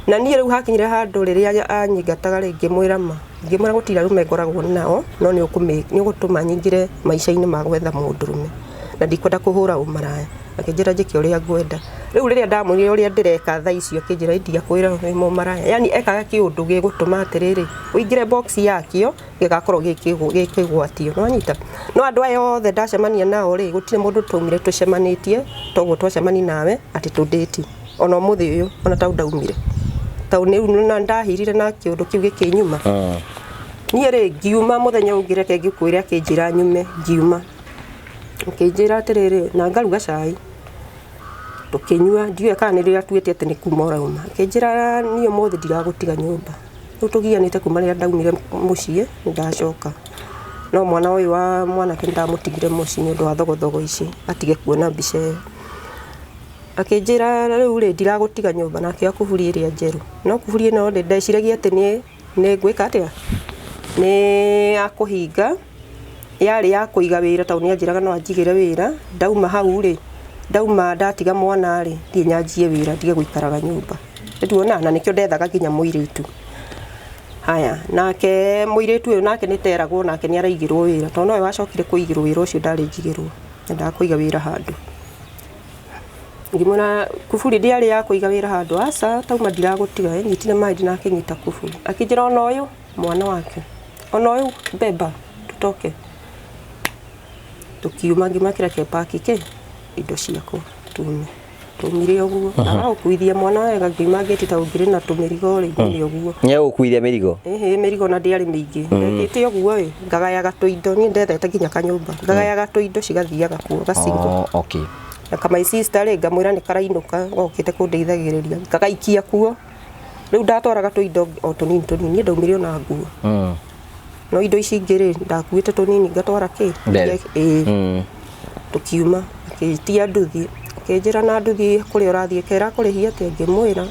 Na niĩ rĩu hakinyire handũ rĩrĩa anyingataga rĩ, ngĩmwĩra ma, ngĩmwĩra gũtirĩ arũme ngoragwo nao, no nĩ ũgũtũma nyingĩre maica-inĩ ma gwetha mũndũrũme, na ndikwenda kũhũra ũmaraya. Akĩnjĩra njĩke ũrĩa ngwenda. Rĩu rĩrĩa ndamwĩrire ũrĩa ndĩreka thaa icio, akĩnjĩra ndiakwĩra wĩ mũmaraya, yani ekaga kĩũndũ gĩgũtũma atĩrĩrĩ, ũingĩre box yakĩo, gĩgakorwo gĩkĩgwatio. Nĩwanyita? No andũ aya othe ndacemania nao rĩ, gũtirĩ mũndũ twaumire tũcemanĩtie toguo twacemania nawe atĩ tũndĩti ona ũmũthĩ ũyũ, ona tau ndaumire tau nĩ na ndahirire na kĩũndũ kĩu gĩkĩnyuma. Niĩ rĩ, ngiuma mũthenya ũngĩ, reke ngĩkwĩre, akĩnjĩra nyume, ngiuma, akĩnjĩra atĩrĩrĩ, na ngaruga cai tũkĩnyua, ndiũĩ kana nĩ rĩrĩa atuĩte atĩ nĩ kuma ũrauma. Akĩnjĩra niĩ ũmũthĩ ndiragũtiga nyũmba, rĩu tũgianĩte kuma rĩrĩa ndaumire mũciĩ, nĩ ndacoka, no mwana ũyũ wa mwanake nĩ ndamũtigire mũciĩ nĩ ũndũ wa thogothogo ici, atige kuona mbica ĩyo. Akĩnjĩra rĩu rĩ, ndiragũtiga nyũmba, na akĩoya kuburi ĩrĩa njerũ, no kuburi ĩno rĩ, ndeciragia atĩ nĩ ngwĩka atĩa, nĩ ya kũhinga, yarĩ ya kũiga wĩra, tondũ nĩ anjĩraga no anjigĩre wĩra. Ndauma hau rĩ, ndauma ndatiga mwana rĩ, thiĩ nyanjie wĩra, ndige gũikaraga nyũmba. Nĩtuona, na nĩkĩo ndethaga nginya mũirĩtu. Haya, nake mũirĩtu ũyũ nake nĩ teragwo, nake nĩ araigĩrwo wĩra, tondũ nowe wacokire kũigĩrwo wĩra ũcio, ndarĩ njigĩrwo, endaga kũiga wĩra handũ. Ngĩmwĩra kuburi ndĩarĩ ya kũiga wĩra handũ, aca, tauma ndiragũtiga. Enyitire maĩ na akĩnyita kuburi, akĩnjĩra ona ũyũ mwana wake, ona ũyũ beba tutoke. Tukiuma, ngĩmakĩra kepaki kĩ indo ciakwa, tume. Tumire ũguo na gũkuithia mwana wega, ngiuma ngĩti ta ũngĩrĩ na tũmĩrigo rĩ, nĩ ũguo. Nĩ egũkuithia mĩrigo? Ĩhĩ, mĩrigo na ndĩarĩ mĩingĩ. Ndekĩte ũguo ĩ, ngagayaga tũindo, niĩ ndethete nginya kanyũmba, ngagayaga tũindo cigathiaga kuo gacingo. Oh, okay. Na kama sister rĩ, ngamwĩra nĩ karainũka gokĩte kũndeithagĩrĩria, ngagaikia kuo. Rĩu ndatwaraga tũindo o tũnini tũnini, niĩ ndaumire ona nguo, no indo ici ingĩ rĩ, ndakuĩte tũnini ngatwara kĩ. Mbere. Ĩĩ. Tũkiuma, akĩtia nduthi, akĩnjĩra na nduthi kũrĩa ũrathiĩ kera kũrĩhia atĩa, ngĩmwĩra,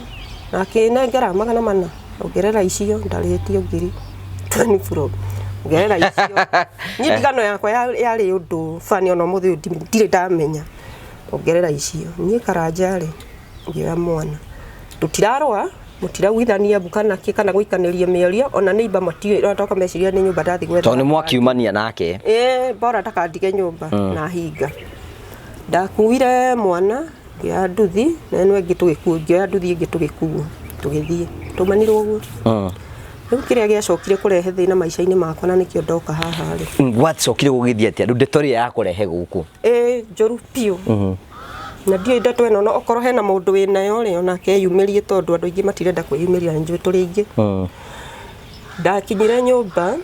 na akĩnengera 400, ongerera icio ndarĩhĩtio 20,000 from. Ongerera icio. Niĩ ndigano yakwa yarĩ ũndũ bani, ona ũmũthĩ ũyũ ndirĩ ndamenya. Ongerera icio. Niĩ Karanja rĩ, ngĩoya mwana. Tũtirarũa, mũtiraiguithania mbu kana kĩ, kana gũikanĩria mĩario, ona neighbor matiũĩ, ona toka meciria nĩ nyũmba ndathiĩ gwetha. Tondũ nĩ mwakiumania nake. Ĩĩ, bora ndakandige nyũmba na hinga. Ndakuire mwana, ngĩoya nduthi, na ĩno ĩngĩ tũgĩkuo, ngĩoya nduthi ĩngĩ tũgĩkuo, tũgĩthiĩ. Tũmanirwo ũguo. Rĩu kĩrĩa gĩacokire kũrehe thĩna maica-inĩ makwa na nĩkĩo ndoka haha rĩ. Gwacokire gũgĩthiĩ atĩa? Rĩu ndeto ĩrĩa yakũrehe gũkũ. Ĩĩ, njũru biũ. Na ndiũĩ ndeto ĩno, no okorwo hena mũndũ wĩnayo rĩ, onake eyumĩrie, tondũ andũ aingĩ matirenda kwĩyumĩria na njũĩ tũrĩ aingĩ. Ndakinyire nyũmba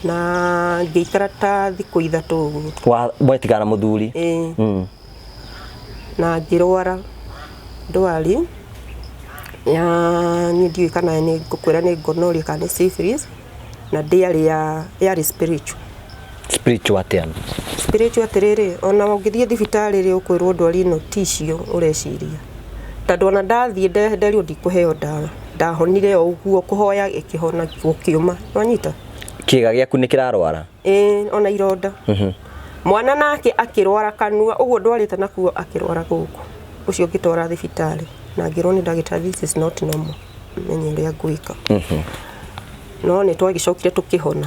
na ngĩikara ta thikũ 3 ũguo. Mwetigana na mũthuri? Ĩĩ. Na ngĩrwara ndwari ya, niĩ ndiũĩ kana nĩ ngũkwĩra nĩ gonorrhea kana nĩ syphilis, na ndĩarĩ ya, yarĩ spiritual. Spiritual atĩa? Spiritual atĩrĩrĩ, ona ũngĩthiĩ thibitarĩ rĩ, ũkwĩrwo ndwari ĩno ti icio ũreciria. Tondũ ona ndathiĩ nderirwo ndikũheo ndawa. Ndahonire o ũguo, kũhoya ĩkĩhona, gũkĩũma. Nĩwanyita? Kĩga gĩaku nĩ kĩrarwara? Ĩĩ, ona ironda. Mwana nake akĩrwara kanua, ũguo ndwarĩte nakuo akĩrwara gũkũ. Ũcio ngĩtwara thibitarĩ na ngĩrwo nĩ ndagĩtarĩ, this is not normal. Menye ũrĩa ngwĩka. No nĩ twagĩcokire tũkĩhona.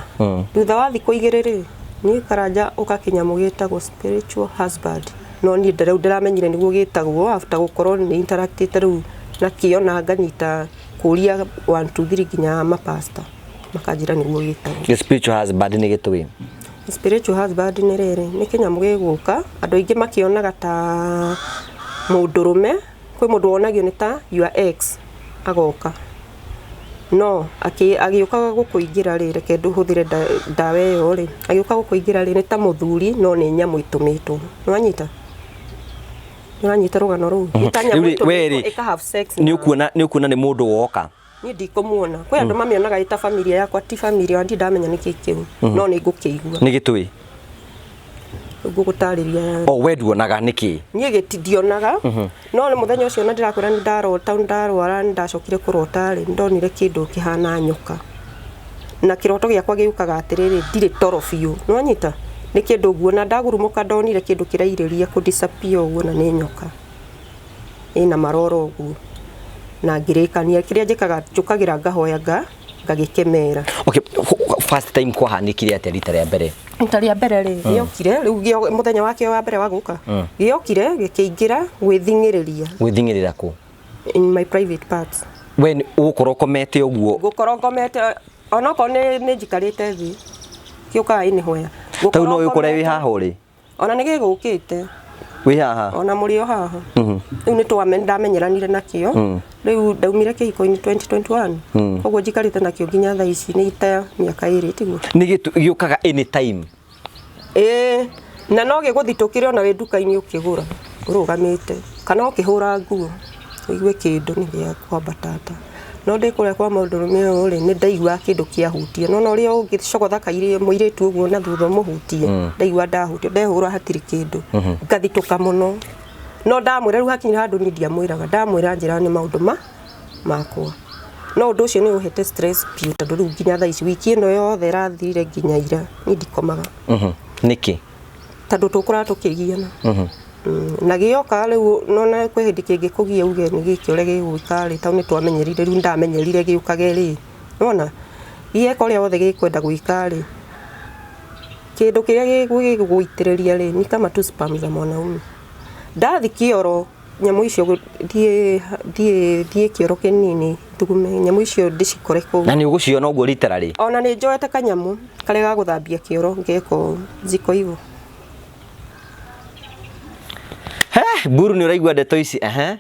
Thutha wa thikũ 2 rĩ, niĩ Karanja ũka kĩnyamũ gĩtagwo spiritual husband. No niĩ rĩu ndĩramenyire nĩguo gĩtagwo after gũkorwo nĩ interactĩte rĩu na kĩo na nganyita kũria 1 2 3 nginya mapasta makanjĩra nĩguo gĩtagwo. The spiritual husband nĩ gĩtũĩ? Spiritual husband nĩ rĩrĩ, nĩ kĩnyamũ gĩgũka, andũ aingĩ makĩonaga ta mũndũrũme, kwĩ mũndũ wonagio nĩ ta your ex agoka. No agĩũka gũkũingĩra rĩ, reke ndũhũthĩre ndawa ĩyo rĩ, agĩũka gũkũingĩra rĩ, nĩ ta mũthuri no nĩ nyamũ ĩtũmĩtwo. Nĩwanyita? Nĩwanyita rũgano rũu? Nĩ ta nyamũ Rĩu rĩ, we ĩtũmĩtwo rĩ, ĩka have sex nĩ na ũkuona, nĩ ũkuona nĩ mũndũ woka? Niĩ ndikũmuona. Kwĩ andũ mamĩonaga ĩta familia yakwa, ti familia, ona ndirĩ ndamenya nĩkĩ kĩu, no nĩ ngũkĩigua. Nĩ gĩtũĩ? Rĩu ngũgũtarĩria. O we nduonaga nĩkĩ? Niĩ gĩti ndionaga. No nĩ mũthenya ũcio na ndĩrakwĩra nĩ ndarota, nĩ ndarwara, nĩ ndacokire kũrota rĩ, nĩ ndonire kĩndũ kĩhana nyoka. Na kĩroto gĩakwa gĩũkaga atĩrĩrĩ, ndirĩ toro biũ. Nĩwanyita? Nĩ kĩndũ nguona ndagurumũka, ndonire kĩndũ kĩrairĩria kũ disappear ũguo na nĩ nyoka. Ĩna maroro ũguo. Na ngĩrĩkania, kĩrĩa njĩkaga, njũkagĩra ngahoya ngagĩkemera. Okay, first time kwahanĩkire atĩa rita rĩa mbere? Rita rĩa mbere rĩ, gĩokire, rĩu mũthenya wake wa mbere wa gũka. Gĩokire, gĩkĩingĩra, gwĩthing'ĩrĩria. Gwĩthing'ĩrĩra kũ? In my private parts. We ũgũkorwo ũkomete ũguo? Ngũkorwo ngomete, onokorwo nĩ njikarĩte thĩ, gĩũkaga anywhere. Tau no ũkore wĩ haha ũrĩ? Ona nĩ gĩgũkĩte. Wĩ haha? Ona mũrĩ o haha. Rĩu nĩ ndamenyeranire nakĩo. Rĩu ndaumire kĩhiko-inĩ 2021. Koguo njikarĩte nakĩo nginya thaa ici nĩ ta mĩaka 2 tiguo. Nĩ gĩũkaga anytime? Ĩĩ, na no gĩgũthitũkĩre ona wĩ nduka-inĩ ũkĩgũra, ũrũgamĩte, kana ũkĩhũra nguo, ũigue kĩndũ nĩ gĩa kwambatata. No ndĩ kũrĩa kwa mũndũrũme ũyũ rĩ, nĩ ndaiguaga kĩndũ kĩahutia. No ũrĩa ũngĩcogotha mũirĩtu ũguo na thutha ũmũhutie, ndaigua ndahutia, ndehũra hatirĩ kĩndũ. Ngathitũka mũno. No ndamwĩra rĩu hakinya handũ niĩ ndiamwĩraga, ndamwĩra njĩra nĩ maũndũ makwa. No ũndũ ũcio nĩ ũhete stress biũ, tondũ rĩu nginya thaa ici wiki ĩno yothe ĩrathirire nginya ira, niĩ ndikomaga. Nĩkĩ? Tondũ tũkũraga tũkĩgiana. Na gĩoka rĩu nona kwĩ hĩndĩ kĩngĩkũgia uge nĩ gĩkĩ ũrĩa gĩgwĩka rĩ, tondũ nĩ twamenyerire, rĩu ndamenyerire gĩũkage rĩ. Nĩwona? Gĩeka ũrĩa wothe gĩkwenda gwĩka rĩ, kĩndũ kĩrĩa gĩgũitĩrĩria rĩ, ni kama tu sperm za mwanaume. Ndathi kĩoro, nyamũ icio thiĩ kĩoro kĩnini, thugume, nyamũ icio ndĩcikore kũu. Na nĩ ũgũciona ũguo literally? Ona nĩ njoete kanyamũ karĩa ga gũthambia kĩoro, ngeka ũũ, ziko hivyo. He, Mburu nĩ ũraigua ndeto ici, ehe.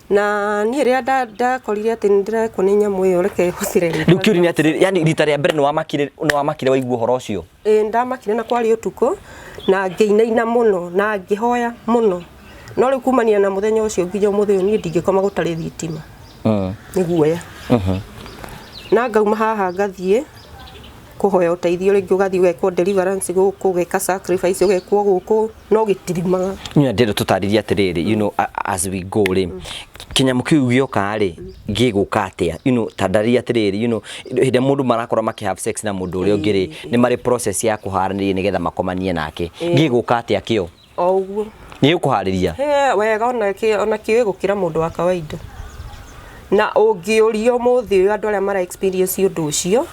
Na niĩ rĩrĩa ndakorire atĩ nĩ ndĩrekwo nĩ nyamũ ĩyo, reke hũthĩre rĩtwa Rĩu kĩũria nĩ atĩrĩrĩ, yani rita rĩa mbere nĩ wamakire waigua ũhoro ũcio? Ĩĩ, ndamakire na kwarĩ ũtukũ, na ngĩinaina mũno, na ngĩhoya mũno. No rĩu kumania na mũthenya ũcio nginya ũmũthĩ ũyũ niĩ ndingĩkoma gũtarĩ thitima. Nĩ guoya. Na ngauma haha ngathiĩ, Kũhoya ũteithio rĩngĩ, ũgathiĩ ũgekwo deliverance gũkũ, ũgeka sacrifice ũgekwo gũkũ, no gĩtirimaga. Nyina ndĩrenda tũtarĩrie atĩrĩrĩ, as we go rĩ, kĩnyamũ kĩu gĩoka rĩ, gĩgũka atĩa? Ta ndarĩria atĩrĩrĩ, hĩndĩ ĩrĩa mũndũ marakorwo makĩ have sex na mũndũ ũrĩa ũngĩ rĩ, nĩ marĩ process ya kũharanĩria nĩgetha makomanie nake. Gĩgũka atĩa kĩo? O ũguo. Nĩ gĩkũharĩria? He, wega, ona kĩo gũkĩra mũndũ wa kawaida. Na ũngĩũrio ũmũthĩ ũyũ, andũ arĩa mara experience ũndũ ũcio,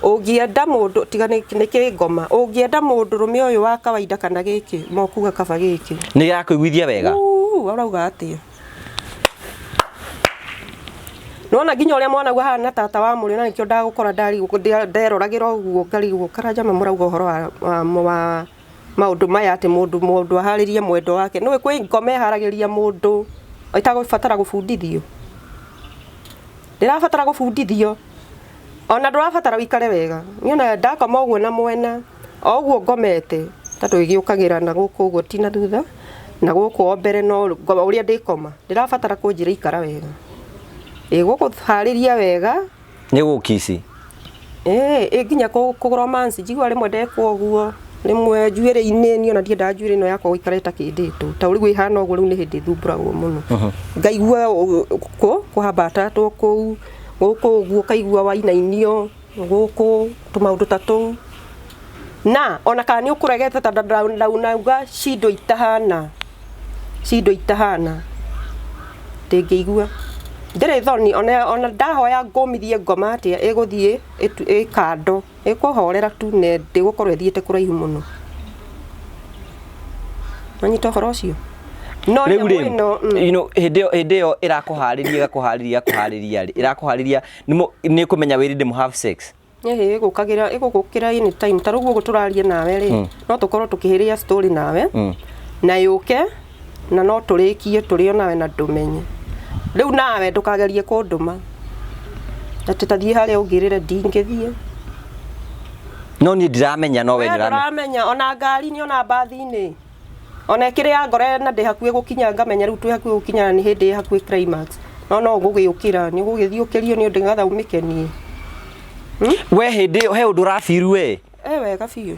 ũngĩenda mũndũ tiga nĩ kĩngoma, ũngĩenda mũndũrũme ũyũ wa kawaida kana gĩkĩ, mokuga kaba gĩkĩ. Nĩ gĩrakũiguithia wega? Uu, ũrauga atĩa? Nona nginya ũrĩa mwana guo ahana tata wa mũrĩ, na nĩkĩo ndagũkora ndarigwo, nderoragĩra ũguo ngarigwo Karanja mũrauga ũhoro wa maũndũ maya, atĩ mũndũ aharĩrie mwendwa wake. Nĩũĩ kwĩ ngoma ĩharagĩria mũndũ ĩtagũbatara gũbundithio, ndĩrabatara gũbundithio, ona ndũrabatara ũikare wega. Niĩ ona ndakoma ũguo na mwena o ũguo ngomete, tondũ ĩgĩũkagĩra na gũkũ ũguo, ti na thutha na gũkũ o mbere, no ngoma ũrĩa ndĩkoma, ndĩrabatara kũnjĩra ikara wega, ĩgũkũharĩria wega. Nĩ gũkici? Ĩ nginya kũ romance, njigua rĩmwe ndekwo ũguo, rĩmwe njuĩrĩ-inĩ, niĩ ona ndiendaga njuĩrĩ ĩno yakwa gũikara ĩtakĩndĩtwo ta ũrĩa ĩhana ũguo. Rĩu nĩ hĩndĩ thumbũragwo mũno, ngaigua kũhambatatwo kũu gũkũ ũguo, ũkaigua wainainio gũkũ, tũmaũndũ ta tũu. Na ona kana nĩ ũkũregete, ta ndauga cindo itahana, cindo itahana, ndĩngĩigua, ndĩrĩ thoni. Ona ndahoya ngũmithie ngoma atĩa, ĩgũthiĩ ĩkando, ĩkũhorera tu, na ndĩgũkorwo ĩthiĩte kũraihu mũno. Wanyita ũhoro ũcio? No Rĩu nyamũ rĩ, ĩno, hĩndĩ ĩyo ĩrakũharĩria, ĩgakũharĩria, ĩgakũharĩria rĩ, ĩrakũharĩria nĩ kũmenya wĩ ready have sex? Ĩhĩ, ĩgũkagĩra, ĩgũgũkĩra anytime. Ta rĩu ũguo tũraria nawe rĩ, no tũkorwo tũkĩhĩrĩa story nawe na yũke, na no tũrĩkie tũrĩ o nawe na ndũmenye. Rĩu nawe ndũkagerie kũndũma atĩ tathiĩ harĩa ũngĩrĩre, ndingĩthiĩ. No niĩ ndiramenya, no we We nĩũramenya. Ndũramenya ona ngari-inĩ, ona mbathi-inĩ, ona ĩkĩrĩ ya ngore na ndĩ hakuhĩ gũkinya, ngamenya rĩu twĩ hakuhĩ gũkinya na nĩ hĩndĩ ĩ hakuhĩ climax, no gũgĩũkĩra nĩ ũgũgĩthiĩ ũkĩrio nĩ ũndũ nĩgetha ũmĩkenie. We hĩndĩ ĩyo he ũndũ ũrabiru we? E, wega biũ.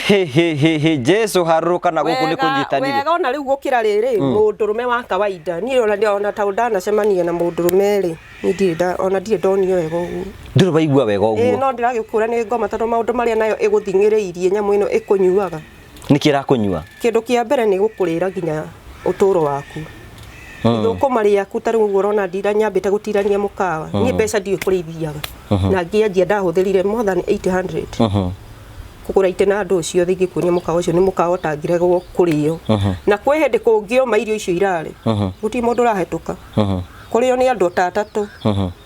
He he he he, Jesu harũrũka na gũkũ nĩ kũnyitanire. Wega, ona rĩu gũkĩra rĩrĩ mũndũrũme wa kawaida. Niĩ ona ta ndanacemania na mũndũrũme rĩ, niĩ ndirĩ ona ndirĩ ndonio wega ũguo. Ndũrĩ waigua wega Ĩĩ. ũguo? No ndĩragĩkũra nĩ ngoma, tondũ maũndũ marĩa nayo ĩgũthing'ĩrĩirie, nyamũ ĩno ĩkũnyuaga. Nĩkĩ ĩrakũnyua? Kĩndũ kĩa mbere nĩ gũkũrĩra nginya ũtũũro waku, ithũkũma rĩaku. Ta rĩu ũguo ũrona ndira nyambĩte gũtirania mũkawa, niĩ mbeca ndiũĩ kũrĩa ithiaga, na ngĩanjia ndahũthĩrire more than 800 kũgũra itĩ na andũ ciothe ingĩkuonia mũkawa ũcio nĩ mũkawa ũtangĩregwo kũrĩo. Na kwĩ hĩndĩ kũngĩoma irio icio irarĩ, gũtirĩ mũndũ ũrahĩtũka, kũrĩo nĩ andũ ta atatũ.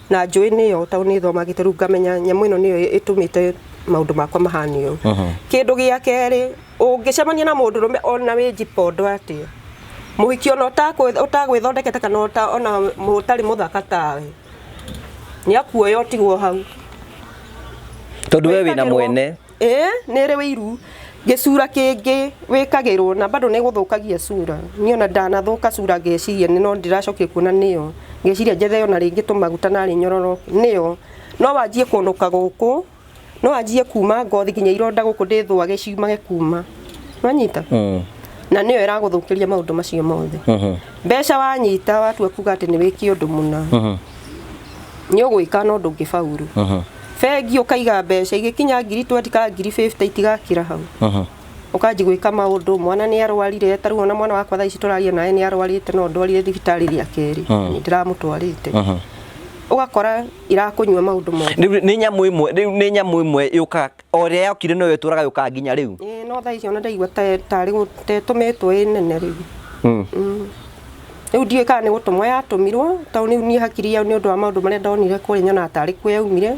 Na njũĩ nĩyo, tondũ nĩ thomagĩte, rĩu ngamenya nyamũ ĩno nĩyo ĩtũmĩte maũndũ makwa mahane ũũ. Kĩndũ gĩa kerĩ, ũngĩcemania na mũndũrũme ona wĩ njipondo atĩa, mũhiki ona ũtagwĩthondekete kana ona ũtarĩ mũthaka tawe, nĩ akuoya ũtigwo hau. Tondũ we wĩna mwene. Ĩĩ, nĩ ĩrĩ wĩiru. Gĩcura kĩngĩ wĩkagĩrwo na bado nĩ gũthũkagia cura. Niĩ ona ndanathũka cura, ngeciria nĩ, no ndiracokire kuona nĩyo, ngeciria njethe ona rĩngĩ tũmaguta narĩ nyororo, nĩyo. No wanjie kũnũka gũkũ, no wanjie kuma ngothi nginya ironda gũkũ ndĩthũage ciumage kuma, wanyita? Na nĩyo ĩragũthũkĩria maũndũ macio mothe. Mbeca wanyita, watua kuga atĩ nĩ wĩke ũndũ mũna, nĩ ũgwĩka, no ndũngĩbauru. Bengi ũkaiga mbeca igĩkinya ngiri 20 kana ngiri 50, itigakĩra hau. Ũkanji gwĩka maũndũ, mwana nĩ arwarire. Ta rĩu ona mwana wakwa thaa ici tũraria nawe nĩ arwarĩte, no ndwarire thibitarĩ rĩa kerĩ, nĩ ndĩramũtwarĩte. Ũgakora irakũnyua maũndũ mothe. Rĩu nĩ nyamũ ĩmwe, rĩu nĩ nyamũ ĩmwe yũkaga o ĩrĩa yokire, noyo ĩtũraga yũkaga nginya rĩu? Ĩĩ, no thaa ici ona ndaigua tarĩ tetũmĩtwo ĩ nene rĩu. Rĩu ndiũĩ kana nĩ gũtũmwo yatũmirwo, tondũ rĩu niĩ hakiri yau nĩ ũndũ wa maũndũ marĩa ndonire kũrĩa, nyonaga tarĩ kuo yaumire,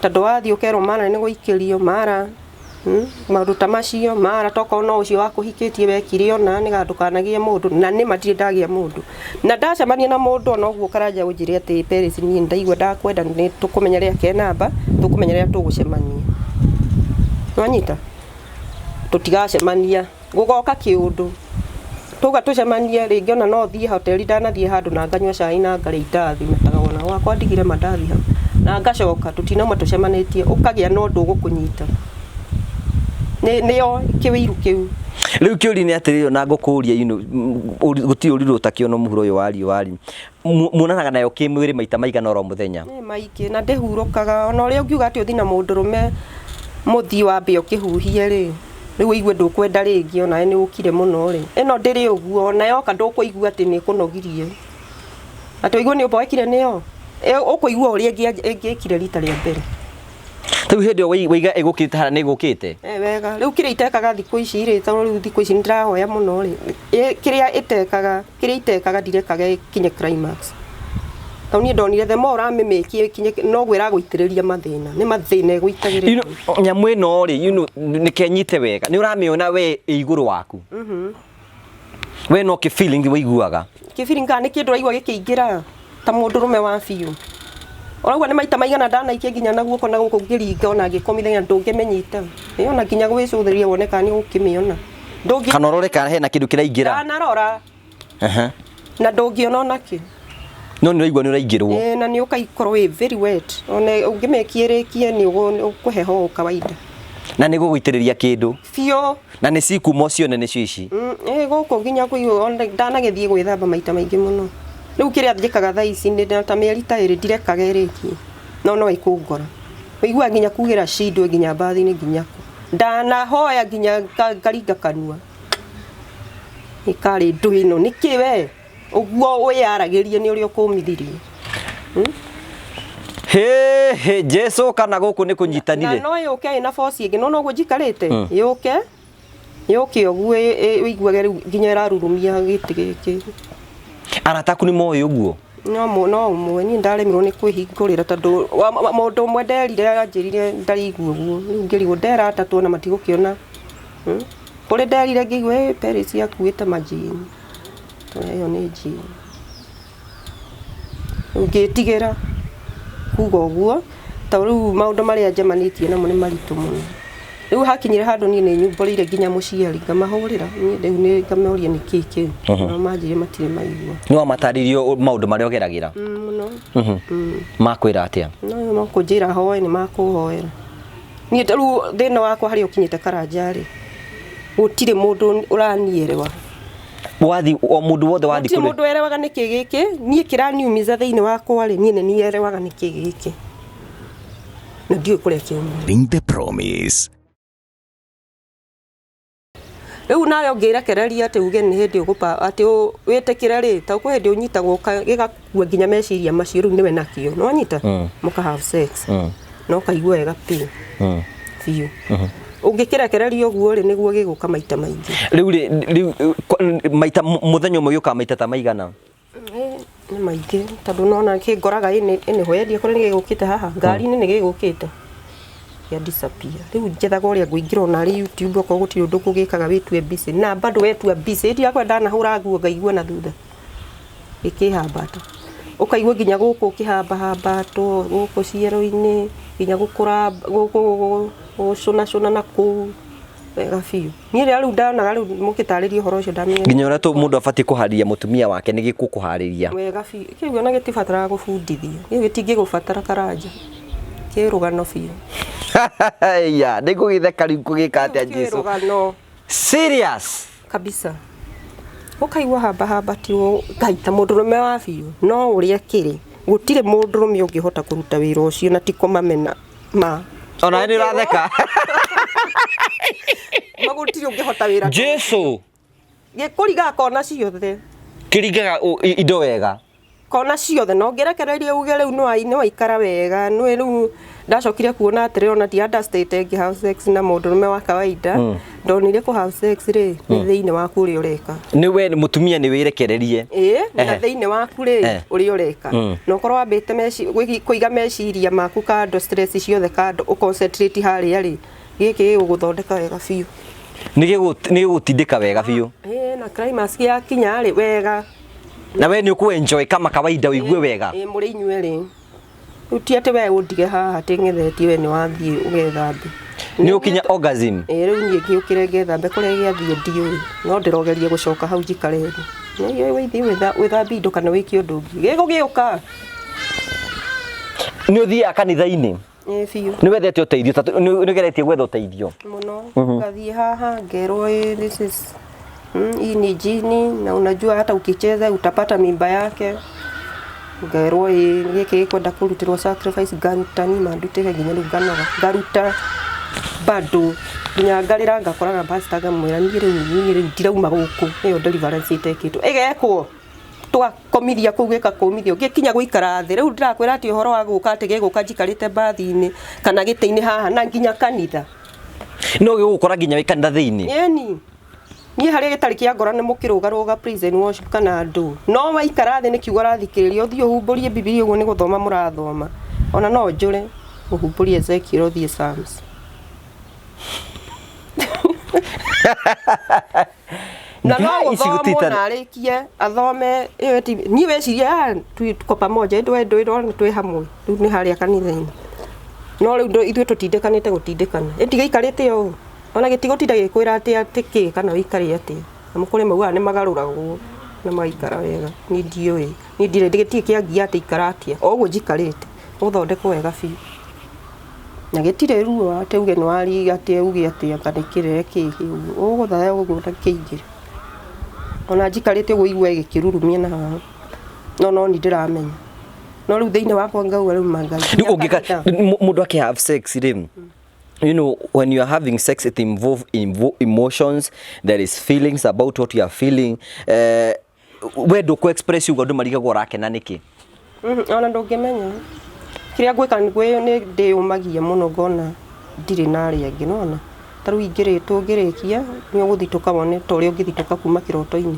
tondũ wathiĩ ũkerwo mara nĩ gũikĩrio mara, maũndũ ta macio mara, tokorwo no ũcio wakũhikĩtie wekire ona nĩgetha ndũkanagĩe mũndũ. Na nĩ ma ndirĩ ndagĩa mũndũ, na ndacemania na mũndũ ona ũguo Karanja ũnjĩre atĩ Paris, niĩ ndaigua ndakwenda, nĩ tũkũmenya rĩrĩa ke namba, tũkũmenya rĩrĩa tũgũcemania, wanyita? Tũtigacemania, gũgoka kĩũndũ tuga tũcemanie rĩngĩ. Ona no thiĩ hoteli, ndanathiĩ handũ na nganyua cai na ngarĩa indathi, metagwo na gwakwa ndigire mandathi hau. Na ngacoka tũtinauma tũcemanĩtie, ũkagĩa na ũndũ ũgũkũnyita. Nĩyo kĩwĩiru kĩu. Rĩu kĩũria nĩ atĩrĩrĩ, na ngũkũria, you know, gũtirĩ ũrirũ ũtakĩona mũhuro ũyũ wa riũa rĩ, muonanaga nayo kĩmwĩrĩ maita maigana oro mũthenya? Nĩ maingĩ na ndĩhurũkaga. Ona ũrĩa ũngiuga atĩ ũthiĩ na mũndũrũme mũthiĩ wambe ũkĩhuhie rĩ, rĩu ũigue ndũkwenda rĩngĩ, onawe nĩ ũkire mũno rĩ. Ĩno ndĩrĩ ũguo, ona yoka ndũkũigua atĩ nĩ ĩkũnogirie. Atĩ ũigue nĩ ũmboekire nĩyo. Ũkũigua ũrĩa ĩngĩkire rita rĩa mbere. Rĩu hĩndĩ ĩyo waiga ĩgũkĩte hara nĩ ĩgũkĩte? Wega. Rĩu kĩrĩa itekaga thikũ ici rĩ, tondũ rĩu thikũ ici nĩ ndĩrahoya mũno rĩ, kĩrĩa ĩtekaga, kĩrĩa itekaga ndirekaga ĩkinye climax. Tondũ niĩ ndonire the more ũramĩmĩkia ĩkinye, noguo ĩragũitĩrĩria mathĩna. Nĩ mathĩna ĩgũitagĩrĩria. You know, nyamũ ĩno rĩ, you know, nĩkenyite wega. Nĩ ũramĩona we ĩ igũrũ waku. We no kĩ feeling wĩiguaga. Kĩ feeling kana nĩ kĩndũ ũraigua gĩkĩingĩra ta mũndũrũme wa biũ. Ũraigua nĩ maita maigana ndanaikia nginya na guoko na gũkũ ngĩringa ona ngĩkomithania ndũngĩmĩnyita. Ĩ ona nginya gwĩcũthĩrĩria wone kana nĩ ũgũkĩmĩona. Ndũngĩ Kana ũrore kana hena kĩndũ kĩraingĩra. Ndanarora. Na ndũngĩona ona kĩ. No nĩ ũraigua nĩ ũraingĩrwo. Ĩ, na nĩ ũkaikorwo wĩ very wet. Ona ũngĩmĩkia ĩrĩkie nĩ ũkũheha o kawaida. Na nĩ gũgũitĩrĩria kĩndũ. Biũ. Na nĩ cikuma ũcione nĩcio ici. Ĩ, gũkũ nginya kũigua ona ndanagĩthiĩ gwĩthamba maita maingĩ mũno. Rĩu kĩrĩa njĩkaga thaa ici nĩ ta mĩeri ta ĩrĩ ndirekaga ĩrĩkie. No no ĩkũngora. Ũiguaga nginya kugĩra cindwe nginya mbathi-inĩ nginya kũ. Ndanahoya nginya ngaringa kanua. Ĩkarĩ ndũ ĩno nĩkĩ we? Ũguo wĩyaragĩrie nĩ ũrĩa ũkũmithirie. Hĩ, hĩ, Jesu kana gũkũ nĩ kũnyitanire. Na no yũke ĩna force ĩngĩ, no noguo njikarĩte. Yũke. Yũke ũguo ũiguage rĩu nginya ĩrarurumia gĩtĩ gĩkĩ. Arata aku nĩ moĩ ũguo? No no ũmwe, niĩ ndaremirwo nĩ kwĩhingũrĩra tondũ mũndũ ũmwe nderire anjĩrire ndaraigua ũguo. Rĩu ngĩrigwo ndera atatũ ona matigũkĩona. Kũrĩ nderire ngĩigua Paris akuĩte majini. Ĩyo nĩ njini. Rĩu ngĩtigĩra kuga ũguo tondũ rĩu maũndũ marĩa njemanĩtie namo nĩ maritũ mũno. Rĩu hakinyire handũ niĩ nĩ nyumbũrĩire nginya mũciari ngamahũrĩra, niĩ rĩu nĩ ngamoria nĩ kĩĩ kĩu. Nao manjĩrire matirĩ maigua. Nĩ wamatarĩirie maũndũ marĩa ũgeragĩra? Mũno. Makwĩra atĩa? No makũnjĩra hoe nĩ makũhoera. Niĩ rĩu thĩna wakwa harĩa ũkinyĩte Karanja rĩ, gũtirĩ mũndũ ũranielewa. Wathi o mũndũ wothe wathi Gũtirĩ mũndũ werewaga nĩkĩ gĩkĩ, niĩ kĩraniumiza thĩinĩ wakwa rĩ, niĩ nĩ nierewaga nĩkĩ gĩkĩ. Na ndiũĩ kũrĩa kĩumire. Bring the promise. Rĩu nawe ũngĩrekereria atĩ uge nĩ hĩndĩ ũgũpa atĩ wĩtĩkĩre rĩ, ta kwĩ hĩndĩ ũnyitagwo gĩgakua nginya meciria macio rĩu nĩwe nakĩo. Nĩ wanyita? Mũka have sex. Na ũkaigua wega biũ. Biũ. Ũngĩkĩrekereria ũguo rĩ, nĩguo gĩgũka maita maingĩ. Rĩu rĩ, rĩu maita mũthenya ũmwe gĩũkaga maita ta maigana? Nĩ maingĩ tondũ nona kĩngoraga ĩnĩ wendia kũrĩa nĩ gĩgũkĩte haha ngari-inĩ nĩ gĩgũkĩte ya disappear. Rĩu njethaga ũrĩa ngũingĩra ona arĩ YouTube okorwo gũtirĩ ũndũ ngũgĩkaga wĩtue busy na bado wetua busy ĩti yakwa ndanahũra nguo ngaigua na thutha gĩkĩhambata ũkaigua nginya gũkũ ũkĩhambahambatwo gũkũ ciero-inĩ nginya gũkũra gũkũ gũcũnacũna na kũu wega biũ. Niĩ rĩrĩa rĩu ndonaga rĩu mũgĩtarĩria ũhoro ũcio ndamenyire nginya ũrĩa mũndũ abatiĩ kũharĩria mũtumia wake nĩ gĩkuũ kũharĩria wega biũ. Kĩu ona gĩtibataraga gũbundithio, kĩu gĩtingĩgũbatara Karanja, kĩ rũgano biũ. Ya nĩ ngũgĩtheka rĩu ngũgĩka atĩa Kĩu kĩ Jesu rũgano serious kabisa. Ũkaigua hamba hamba ti Ngai ta mũndũrũme wa biũ no ũrĩa kĩrĩ gũtirĩ mũndũrũme ũngĩhota kũruta wĩra ũcio na ti kũmamena ma ona nĩ ũratheka ma gũtirĩ ũngĩhota wĩra Jesu gĩkũrigaga kona ciothe kĩringaga indo wega kona ciothe no ngĩrekererie uge rĩu nĩ waikara wega nĩ rĩu ndacokire kuona atĩrĩ ona ti understate ngĩ have sex na mũndũrũme wa kawaida ndonire kũ have sex rĩ nĩ thĩinĩ waku ũrĩa ũreka nĩ we mũtumia nĩ wĩrekererie ĩĩ na thĩinĩ waku rĩ ũrĩa ũreka na ũkorwo wambĩte kũiga meciria maku kando stress ciothe kando ũconcentrate harĩa rĩ gĩkĩ gĩgũgũthondeka wega biũ nĩ gĩgũtindĩka wega biũ ĩĩ na climax yakinya rĩ wega na we nĩ ũkũ enjoy kama kawaida ũigue wega ĩĩ mũrĩ inyuerĩ rĩu ti atĩ we ũndige haha atĩ ng'ethetie we nĩ wathiĩ ũgethambe nĩ ũkinya orgasm ĩĩ rĩu niĩ ngĩũkĩre ngethambe kũrĩa gĩathiĩ ndiũĩ no ndĩrogeria gũcoka hau njikare thĩ wĩthiĩ wĩthambie indo kana wĩke ũndũ ũngĩ gĩgũgĩũka Nĩ ũthiaga kanitha-inĩ? Ĩĩ biũ. Nĩ wethete ũteithio? Nĩ ũgeretie gwetha ũteithio? Mũno. Ngathiĩ haha ngerwo, "Ĩ, this is hii ni jini na unajua hata ukicheza utapata mimba yake." Ngerwo ĩ gĩkĩ gĩkwenda kũrutĩrwo sacrifice, ngaruta ni mandutĩre nginya rĩu nganoga, ngaruta bado nginya ngarĩra, ngakoraga pastor, ngamwĩra, "Niĩ rĩu ndirauma gũkũ, ĩyo deliverance ĩtekĩtwo ĩgekwo." Twakomithia kũu, gĩkakũmithio gĩkinya gũikara thĩ. Rĩu ndĩrakwĩra atĩ ũhoro wa gũka atĩ gĩgũka njikarĩte mbathi-inĩ kana gĩtĩ-inĩ haha na nginya kanitha. No gĩgũkora nginya wĩ kanitha thĩinĩ? Ĩni, niĩ harĩa gĩtarĩ kĩa ngora nĩ mũkĩrũgarũga praise and worship kana andũ no waikara thĩ nĩ kiugo ũrathikĩrĩria, ũthiĩ ũhumbũrie Bibilia ũguo nĩ gũthoma mũrathoma, ona no njũre ũhumbũrie Ezekiel ũthiĩ Psalms. Na no Ngai ici gũthomwo gũtita- na arĩkie athome ĩyo ti niĩ weciria, "Ah, tuko pamoja, ndwe ndwĩrwo twĩ hamwe." Rĩu nĩ harĩa kanitha-inĩ, no rĩu ithuĩ tũtindĩkanĩte gũtindĩkana, ĩtigĩikarĩte ũũ, ona gĩtigũtinda gĩkwĩra atĩ atĩ kĩ kana wĩikare atĩa. Na kũrĩ maugaga nĩ magarũragwo na magaikara wega. Niĩ ndiũĩ, niĩ ndirĩ, gĩtirĩ kĩangia atĩ ikara atĩa, o ũguo njikarĩte gũthondekwo wega biũ na gĩtirĩ ruo atĩ uge nĩ wari atĩ uge atĩ anga nĩ kĩrere kĩĩ ũguo ũgũthaya ũguo na kĩingĩre. Ona njikarĩte ũguo igue gĩkĩrurumia na haha, no ni ndĩramenya, no rĩu thĩinĩ wakwa ngauga rĩu mangai. Rĩu ũngĩka mũndũ akĩ have sex rĩ, when you are having sex it involve emotions, there is feelings about what you are feeling. We ndũkũ express ũguo, andũ marigagwo ũrakena nĩkĩ. Ona ndũngĩmenya kĩrĩa ngwĩka nĩ ndĩyũmagia mũno, ngona ndirĩ na arĩa angĩ nona. Ta rĩu ingĩrĩ tũngĩrĩkia nĩ ũgũthitũka wone ta ũrĩa ũngĩthitũka kuma kĩroto-inĩ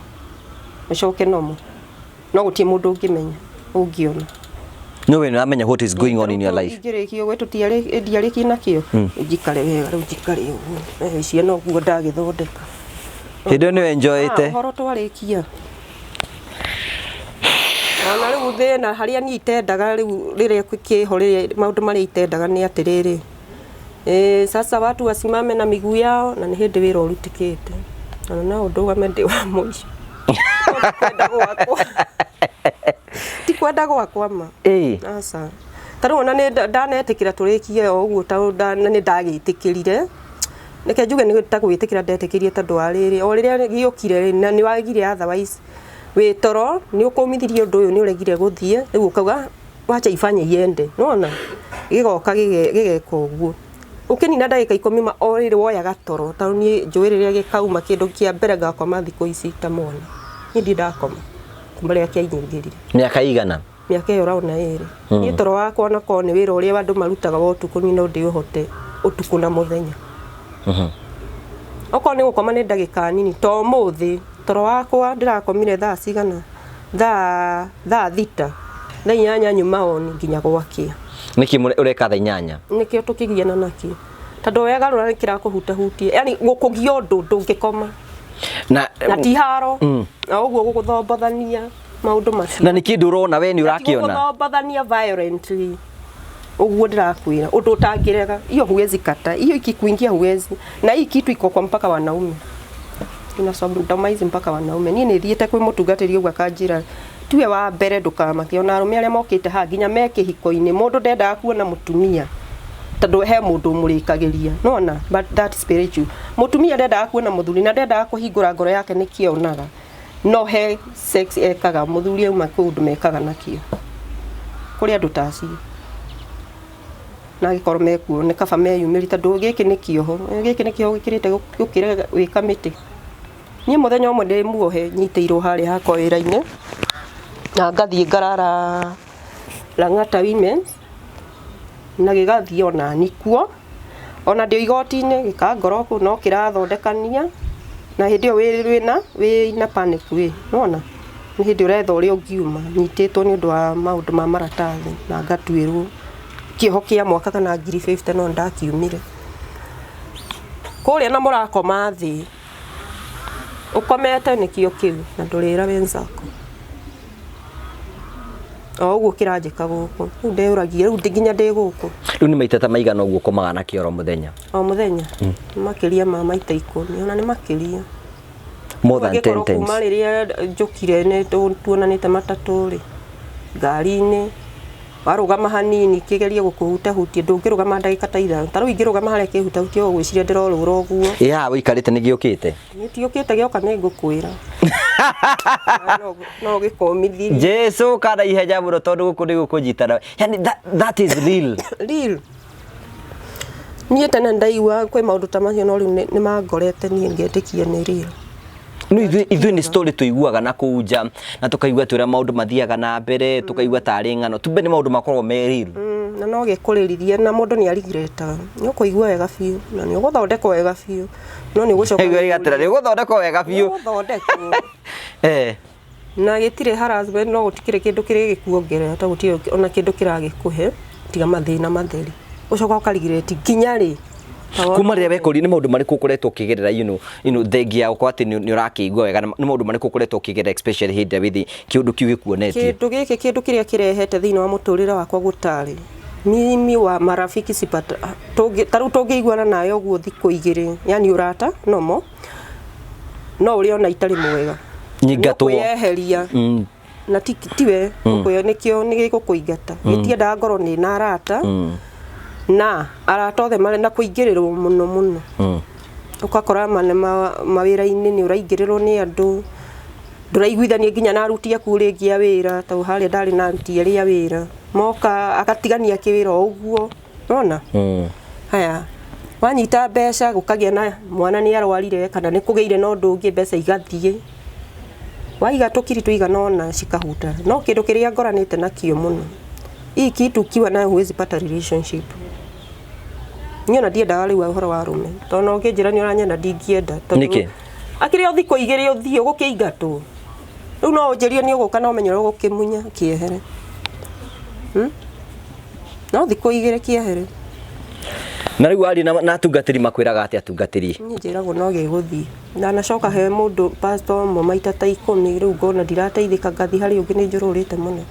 ũcoke nomo, no gũtirĩ mũndũ ũngĩmenya ũngĩona. No we nĩũramenya what is going on in your life. Ingĩrĩkia ũguo ndiarĩkie nakĩo, njikare wega, rĩu njikare ũguo icio noguo ndagĩthondeka. Hĩndĩ ĩyo nĩ enjoyĩte? Ũhoro twarĩkia, ona rĩu thĩna harĩa niĩ itendaga rĩu rĩrĩa kĩho rĩrĩa maũndũ marĩa itendaga nĩ atĩrĩrĩ, sasa watu wasimame na miguu yao, na nĩ hĩndĩ wĩra ũrutĩkĩte, ona no ndũgame ndĩ wa mũico. Ti kwenda gwakwa, ti kwenda gwakwa ma. Aca, ta rĩu ona nĩ ndanetĩkĩra tũrĩkie o ũguo, ta nĩ ndagĩtĩkĩrire, reke njuge nĩ ta gwĩtĩkĩra ndetĩkĩrie, tondũ wa rĩrĩ o rĩrĩa gĩũkire rĩ, na nĩ wagire otherwise wĩ toro nĩ ũkũmithirie ũndũ ũyũ nĩ ũregire gũthiĩ, rĩu ũkauga wacha ifanye iende, nĩwona gĩgoka gĩgeka ũguo, ũkĩnina ndagĩka 10 ma o rĩrĩ woyaga toro. Tondũ niĩ njũĩ rĩrĩa gĩkauma kĩndũ kĩa mbere ngakoma thikũ ici ta mwana, niĩ ndirĩ ndakoma kuma rĩrĩa kĩanyingĩrire. Mĩaka igana? Mĩaka ĩyo ũraona ĩrĩ. Niĩ toro wakwa onakorwo nĩ wĩra ũrĩa andũ marutaga wa ũtukũ, niĩ no ndĩũhote ũtukũ na mũthenya. Okorwo nĩ gũkoma nĩ ndagĩka nini, to ũmũthĩ toro wakwa ndĩrakomire thaa cigana? Thaa 6, thaa 8 nyuma oni nginya gwakĩa. Nĩkĩ ũreka thaa 8? Nĩkĩo tũkĩgiana nakĩo, tondũ wegarũra nĩ kĩrakũhutahutia, yani gũkũgia ũndũ ndũngĩkoma. Na na ti haro na ũguo gũgũthombothania maũndũ macio. Na nĩ kĩndũ ũrona we nĩ ũrakĩona? Gũgũthombothania violently ũguo ndĩrakwĩra, ũndũ ũtangĩrega, hiyo huwezi kata, hiyo ikikuingia huwezi. Na hii kitu iko kwa mpaka wanaume, inasodomize mpaka wanaume. Niĩ nĩ thiĩte kwĩ mũtungatĩri ũguo akanjĩra tiwe wa mbere, ndũkamake, ona arũme arĩa mokĩte haha nginya me kĩhiko-inĩ, mũndũ ndendaga kuona mũtumia tondũ he mũndũ ũmũrĩkagĩria nona, but that spiritual mũtumia ndendaga kuona mũthuri na ndendaga kũhingũra ngoro yake nĩkĩo onaga no he sex ekaga mũthuri auma kũu ũndũ mekaga nakĩo kũrĩ andũ ta acio, na angĩkorwo mekuo nĩ kaba meyumĩrie, tondũ gĩkĩ nĩ kĩoho, gĩkĩ nĩ kĩoho gĩkĩrĩte gũkĩra gwĩka mĩtĩ. Niĩ mũthenya ũmwe ndĩ muohe nyitĩirwo harĩa hakwa wĩra-inĩ na ngathiĩ ngarara Lang'ata Women's na gĩgathiĩ onani kuo, ona ndĩ igoti-inĩ gĩkangora kũu no kĩrathondekania, na hĩndĩ ĩyo wĩna wĩna panic wĩ nĩwona nĩ hĩndĩ ũretha ũrĩa ũngiuma, nyitĩtwo nĩ ũndũ wa maũndũ ma maratathi na ngatuĩrwo kĩoho kĩa mwaka kana 50,000, no ndakiumire kũrĩa na mũrakoma thĩ ũkomete nĩkĩo kĩu na ndũrĩra wenzako o ũguo kĩranjĩka gũkũ rĩu ndeyũragia rĩu nginya ndĩ gũkũ. Rĩu nĩ maita ta maigana ũguo ũkomaga na kĩoro mũthenya? O mũthenya makĩria ma maita 10, ona nĩ makĩria. More than 10 Angĩkorwo times? Kuma rĩrĩa njũkire nĩ tuonanĩte matatũ rĩ, ngari-inĩ. Warũgama hanini kĩgerie gũkũhutahutia, ndũngĩrũgama ndagĩka ta 5. Ta rĩu ingĩrũgama harĩa kĩhutahutie, ũgwĩciria ndĩrorũra ũguo. Ĩ haha wĩikarĩte nĩ gĩũkĩte? Gĩtiũkĩte, gĩoka nĩ ngũkwĩra. No gĩkũmithirie. Jesu kana ihenya mũno tondũ gũkũ nĩ gũkũnyitana. Yani that is real. Real. Niĩ tene ndaigua kwĩ maũndũ ta macio, no rĩu nĩ mangorete niĩ ngetĩkia nĩ real. No ithuĩ nĩ story tũiguaga na kũu nja na tũkaigua atĩ ũrĩa maũndũ mathiaga na mbere, tũkaigua tarĩ ng'ano, tumbe nĩ maũndũ makoragwo me real. Na no gĩkũrĩrithie na mũndũ nĩ arigretaga. Nĩ ũkũigua wega biũ na nĩ ũgũthondekwo wega biũ, no nĩ ũgũcoka Gatĩra nĩ ũgũthondekwo wega biũ. Ũgũthondekwo. Eh. Na gĩtirĩ harassment, no gũtikĩrĩ kĩndũ kĩrĩ gĩkuongerera, ta gũtirĩ ona kĩndũ kĩragĩkũhe tiga mathĩna matheri. Ũcoka ũkarigireti nginya rĩ? Kuma rĩrĩa wekũria, nĩ maũndũ marĩkũ ũkoretwo ũkĩgerera, thengia ya gũkorwo atĩ nĩ ũrakĩigua wega, nĩ maũndũ marĩkũ ũkoretwo ũkĩgerera, especially hĩndĩ ĩrĩa wĩ kĩũndũ kĩu gĩkuonetie? Kĩndũ gĩkĩ, kĩndũ kĩrĩa kĩrehete thĩinĩ wa mũtũrĩre wakwa gũtarĩ mimi wa marafiki sipata ta rĩu tũngĩiguana nawe ũguo thikũ 2, yani ũrata nomo, no ũrĩa ona itarĩ mwega. Nyingatwo. Kwĩyeheria. Na tiwe ũkũyo nĩkĩo nĩ gĩgũkũingata. Gĩtiendaga ngorwo nĩ na arata, na arata othe marĩ na kũingĩrĩrwo mũno mũno. Ũgakora mawĩra-inĩ nĩ ũraingĩrĩrwo nĩ andũ, ndũraiguithania nginya na aruti aku rĩngĩ a wĩra. Ta harĩa ndarĩ na aruti erĩ a wĩra, moka agatigania kĩwĩra o ũguo, nona. Haya, wanyita mbeca, gũkagĩa na mwana nĩ arwarire kana nĩ kũgĩire na ũndũ ũngĩ, mbeca igathiĩ. Waiga tũkiri tũigana ũna cikahuta. No kĩndũ kĩrĩa ngoranĩte nakĩo mũno, hii kitu ukiwa nayo huwezi pata relationship. Niĩ ona ndiendaga rĩu ũhoro wa arũme, tondũ ona ũngĩnjĩra nĩ ũranyenda, ndingĩenda. Nĩkĩ? Akĩrĩ o thikũ 2 ũthiĩ ũgũkĩingatwo. Rĩu no ũnjĩrie nĩ ũgũka, no ũmenye ũrĩa ũgũkĩmunya kĩehere. No thikũ 2 kĩehere. Na rĩu aria na atungatĩri, makwĩraga atĩa atungatĩri? Niĩ njĩragwo no gĩgũthiĩ. Ndanacoka he mũndũ pastor ũmwe maita ta 10, rĩu ngona ndirateithĩka, ngathiĩ harĩ ũngĩ, nĩ njũrũrĩte mũno.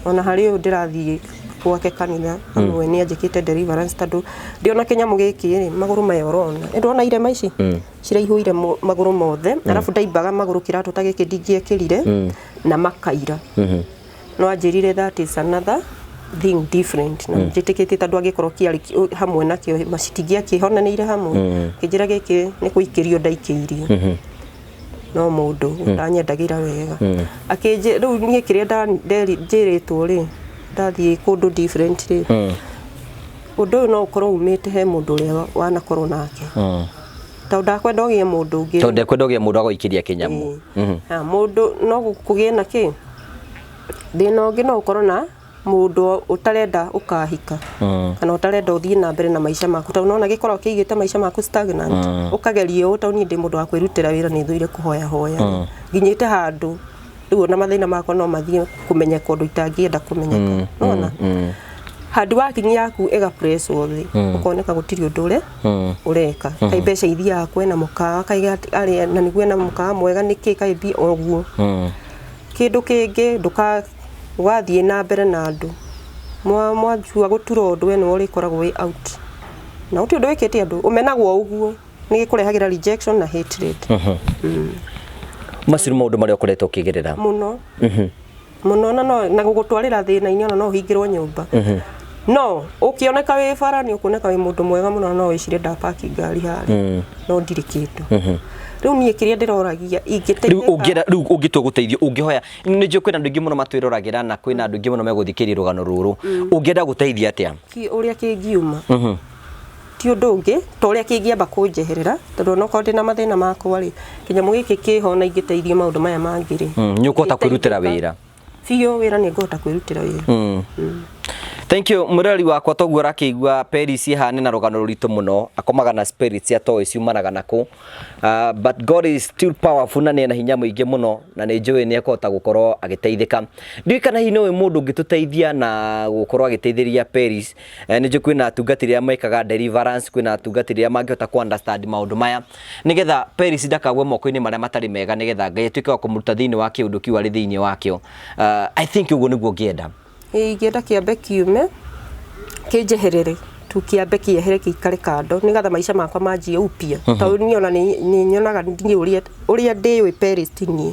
Ona harĩ ũyũ ndĩrathiĩ gwake kanitha amwe nĩ anjĩkĩte deliverance, tondũ ndĩona kĩnyamũ gĩkĩ rĩ, magũrũ maya ũrona. Nĩ ndĩrona irema ici ciraihũire magũrũ mothe, arabu ndaimbaga magũrũ, kĩratũ ta gĩkĩ ndingĩekĩrire na makaira. No anjĩrire that is another thing different, na njĩtĩkĩtie tondũ angĩkorwo kĩarĩ hamwe nakĩo macitingĩakĩhonanĩire hamwe. Kĩnjĩra gĩkĩ nĩ kũikĩrio ndaikĩirio no mũndũ ũtanyendagĩra wega. Akĩnjĩ rĩu niĩ kĩrĩa njĩrĩtwo rĩ, ndathiĩ kũndũ different rĩ, ũndũ ũyũ no ũkorwo umĩte he mũndũ ũrĩa wanakorwo nake, tondũ ndakwenda ũgĩe mũndũ ũngĩ. Tondũ ndekwenda ũgĩe mũndũ agũikĩria kĩnyamũ. Ha, mũndũ no kũgĩe na kĩ thĩna ũngĩ, no ũkorwo na mũndũ ũtarenda ũkahika kana ũtarenda ũthiĩ na mbere na maica maku, tondũ nona gĩkoragwo kĩigĩte maica maku stagnant. Ũkageria ũũ, tondũ niĩ ndĩ mũndũ wa kwĩrutĩra wĩra, nĩ thũire kũhoya hoya. Nginyĩte handũ rĩu ona mathĩna makwa no mathiĩ kũmenyeka ũndũ itangĩenda kũmenyeka. Nona hard working yaku ĩgapresswo thĩ, ũkoneka gũtirĩ ũndũ ũrĩa ũreka. Kaĩ mbeca ithiaga kwena mũkawa, kaĩ arĩa na nĩguo ena mũkawa mwega nĩkĩ, kaĩ mbia ũguo. Kĩndũ kĩngĩ, ndũka ũgathiĩ na mbere na andũ mwanjua gũtura ũndũ, we nĩwe ũrĩkoragwo wĩ out, na gũtirĩ ũndũ wĩkĩte andũ ũmenagwo ũguo, nĩ gĩkũrehagĩra rejection na hatred. Macio nĩ maũndũ marĩa ũkoretwo ũkĩgerera? Mũno mũno, na no na gũgũtwarĩra thĩna-inĩ, ona no ũhingĩrwo nyũmba. No ũkĩoneka wĩ bara nĩ ũkuoneka wĩ mũndũ mwega mũno, na no wĩcirie ndapaki ngari harĩa, no ndirĩ kĩndũ. Rĩu niĩ kĩrĩa ndĩroragia Rĩu ingĩteithĩka. Ũngĩenda rĩu ũngĩtua gũteithio, ũngĩhoya, nĩ njũĩ kwĩna andũ aingĩ mũno matwĩroragĩra na kwĩna andũ aingĩ mũno megũthikĩrĩria rũgano rũrũ, ũngĩenda gũteithia atĩa? Ũrĩa kĩngiuma ti ũndũ ũngĩ ta ũrĩa kĩngĩamba kũnjeherera, tondũ onokorwo ndĩna mathĩna makwa rĩ, kĩnyamũ gĩkĩ kĩho na ingĩteithio maũndũ maya mangĩ rĩ, Nĩ ũkũhota kwĩrutĩra wĩra? Biũ, wĩra nĩ ngũhota kwĩrutĩra wĩra. Thank you, mũrori wakwa. Toguo ũrakĩigua Peris hane na rũgano rũritũ mũno, akomaga na spirits atoĩ ciumanaga nakũ, but God is still powerful na nĩ ena hinya mũingĩ mũno, na nĩ njũĩ nĩ ekũhota gũkorwo agĩteithĩka. Ndiũĩ kana hihi nĩ ũĩ mũndũ ũngĩtũteithia na gũkorwo agĩteithĩrĩria Peris. Nĩ njũĩ kwĩna atungatĩri arĩa mekaga deliverance, kwĩna atungatĩri arĩa mangĩhota ku understand maũndũ maya, nĩgetha Peris ndakagwe moko-inĩ marĩa matarĩ mega, nĩgetha Ngai atuĩke wa kũmũruta thĩinĩ wa kĩũndũ kĩu arĩ thĩinĩ wakĩo. I think ũguo nĩguo ngĩenda. Ĩĩ, ingĩenda kĩambe kiume kĩnjeherere tu, kĩambe kĩehere, kĩikare kando, nĩgetha maica makwa manjie upya, tondũ niĩ ona nĩ nyonaga niĩ ũrĩa ndĩũĩ Peris ti niĩ.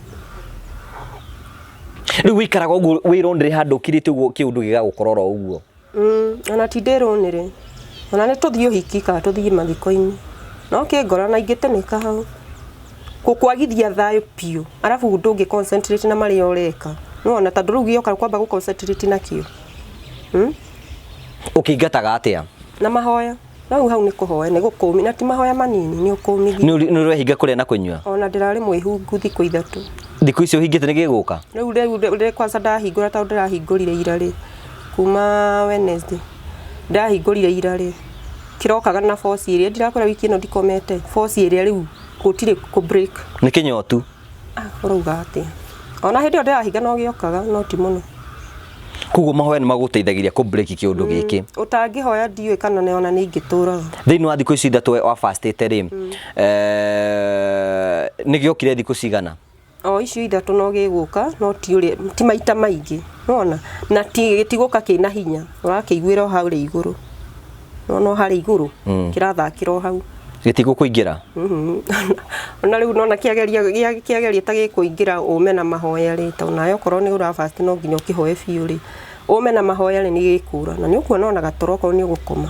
Rĩu wĩikaraga ũguo wĩronere handũ ũkirĩte ũguo kĩũndũ gĩgagũkora oro ũguo? Ona ti ndĩronere, ona nĩ tũthiĩ ũhiki kana tũthiĩ mathiko-inĩ, no kĩngora na ingĩtĩnĩka hau, gũkwagithia thayũ biũ, arabu ndũngĩ concentrate na marĩa ũreka, nĩwona tondũ rĩu gĩoka kwamba gũ concentrate nakĩo. Ũkĩingataga atĩa? Na mahoya, rĩu hau nĩ kũhoya, nĩ gũkũmi, na ti mahoya manini, nĩ ũkũmithia. Nĩ ũrehinga kũrĩa na kũnyua? Ona ndĩrarĩ mwĩhungu thikũ 3. Thikũ icio ũhingĩte nĩ gĩgũka? Rĩu rĩu rĩu kwanza ndahingũra tondũ ndĩrahingũrire ira rĩ, kuma Wednesday, ndahingũrire ira rĩ, kĩrokaga na force ĩrĩa, ndirakwĩra wiki ĩno ndikomete, force ĩrĩa rĩu gũtirĩ kũ break. Nĩ kĩnyotu? Ah, ũrauga atĩa? Ona hĩndĩ ĩyo ndĩrahinga no gĩokaga, no ti mũno. Koguo mahoya nĩ magũteithagĩria kũ break kĩũndũ gĩkĩ. Ũtangĩhoya ndiũĩ kana nĩ ona nĩ ingĩtũraga. Thĩinĩ wa thikũ ici 3 wa fastĩte rĩ, nĩ gĩokire thikũ cigana? O icio 3 no gĩgũka, no ti ũrĩa, ti maita maingĩ, nĩwona? Na ti gĩtigũka kĩna hinya, ũrakĩiguĩra o harĩa igũrũ. Nĩwona o harĩa igũrũ, kĩrathakĩra o hau. Gĩtigũkũingĩra? Ona rĩu nona kĩageria, kĩageria ta gĩkũingĩra ũme na mahoya rĩ, tondũ nawe okorwo nĩ ũra fast no nginya ũkĩhoe biũ rĩ, ũme na mahoya rĩ, nĩ gĩkũra. Na nĩ ũkuona ona gatoro okorwo nĩ ũgũkoma.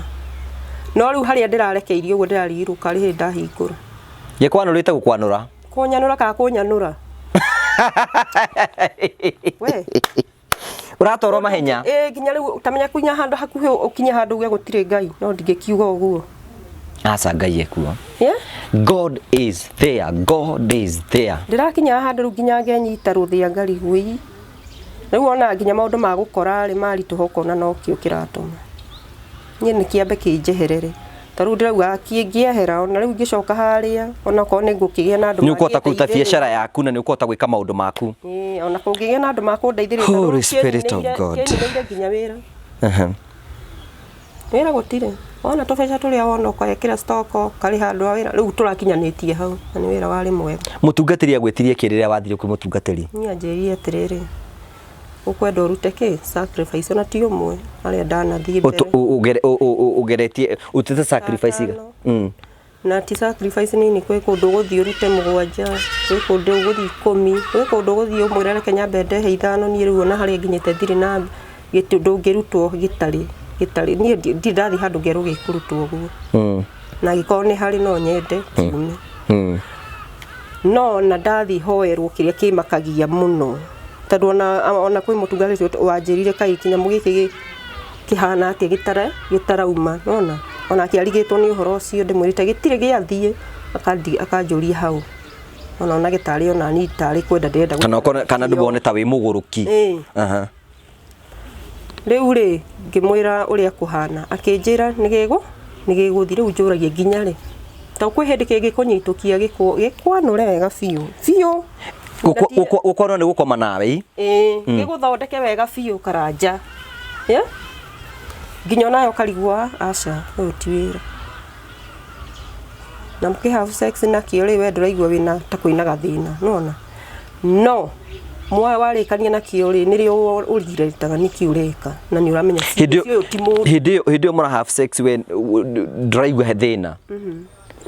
No rĩu harĩa ndĩrarekeirio ũguo ndĩrarigirwo karĩ hĩndĩ ndahingũra. Gĩkwanũrĩte gũkwanũra? Kũnyanũra kana kũnyanũra? We. Ũratwarwo mahenya? Ĩĩ, nginya rĩu ũtamenya kunya handũ hakuhĩ ũkinye handũ uge gũtirĩ Ngai, no ndingĩkiuga ũguo. Aca, Ngai ekuo. Yeah? God is there. God is there. Ndĩrakinya handũ rĩu nginya ngenyita rũthĩa ngarigwo ii. Rĩu ona nginya maũndũ ma gũkora rĩ maritũha ũkona no kĩo kĩratũma. Niĩ nĩ kĩambe kĩnjeherere. Ta rĩu ndĩrauga kĩngĩehera ona rĩu ingĩcoka harĩa ona okorwo nĩ ngũkĩgĩa na andũ Nĩ ũkũhota kũruta mangĩndeithĩrĩria. biacara yaku na nĩ ũkũhota gwĩka maũndũ maku. Ĩĩ, ona kũngĩgĩa na andũ makũndeithĩrĩria, ta rĩu Holy Spirit of God. kĩninĩire nginya wĩra. Wĩra gũtirĩ. Wona tũbeca tũrĩa wona ũkekĩra stock karĩ handũ ha wĩra, rĩu tũrakinyanĩtie hau na nĩ wĩra warĩ mwega. Mũtungatĩri agwĩtirie kĩ rĩrĩa wathire kwĩ mũtungatĩri? Niĩ anjĩrire atĩrĩrĩ, ũkwenda ũrute kĩ? Sacrifice ona ti ũmwe arĩa ndanathiĩ mbere. Ũgeretie ũrutĩte sacrifice iga? Gatano. Na ti sacrifice nini, kwĩ kũndũ ũgũthiĩ ũrute 7, kwĩ kũndũ ũgũthiĩ 10, kwĩ kũndũ ũgũthiĩ ũmwĩre reke nyambe ndehe 5, niĩ rĩu ona harĩa nginyĩte ndirĩ na gĩtũ, ndũngĩrutwo gĩtarĩ, gĩtarĩ. Niĩ ndirĩ ndathiĩ handũ ngerwo gĩkũrutwo ũguo. Na angĩkorwo nĩ harĩ no nyende kiume. No na ndathiĩ hoerwo kĩrĩa kĩmakagia mũno, tondũ ona kwĩ mũtungatĩri ũcio wanjĩrire kaĩ kĩnyamũ gĩkĩ kĩhana atĩa gĩtarauma, nĩwona? Ona akĩarigĩtwo nĩ ũhoro ũcio ndĩmwĩrĩte gĩtirĩ gĩathiĩ, akanjũria hau. Ona onage tarĩ ona niĩ tarĩ kwenda ndĩrenda Kana ũkone, kana ndũmone ta wĩ mũgũrũki. Ĩĩ. Rĩu rĩ, ngĩmwĩra ũrĩa kũhana, akĩnjĩra nĩ gĩgũthiĩ, rĩu njũragia nginya rĩ. Tondũ kwĩ hĩndĩ kĩngĩkũnyitũkia gĩkwanũre wega biũ, biũ. Gũkwanũra nĩ gũkoma nawe, ĩ? Ĩĩ, gĩgũthondeke wega biũ karanja. Yeah? Nginya onawe ũkarigwo, aca, ũyũ ti wĩra. Na mũkĩ have sex nakĩo rĩ, we ndũraigua wĩna ta kwĩna gathĩna, nĩwona? No warĩkania nakĩo rĩ, nĩrĩo ũriretaga nĩkĩ ũreka, na nĩ ũramenya Hĩndĩ ũyũ ti mũndũ. Hĩndĩ ĩyo mũra have sex we ndũraigua he thĩna.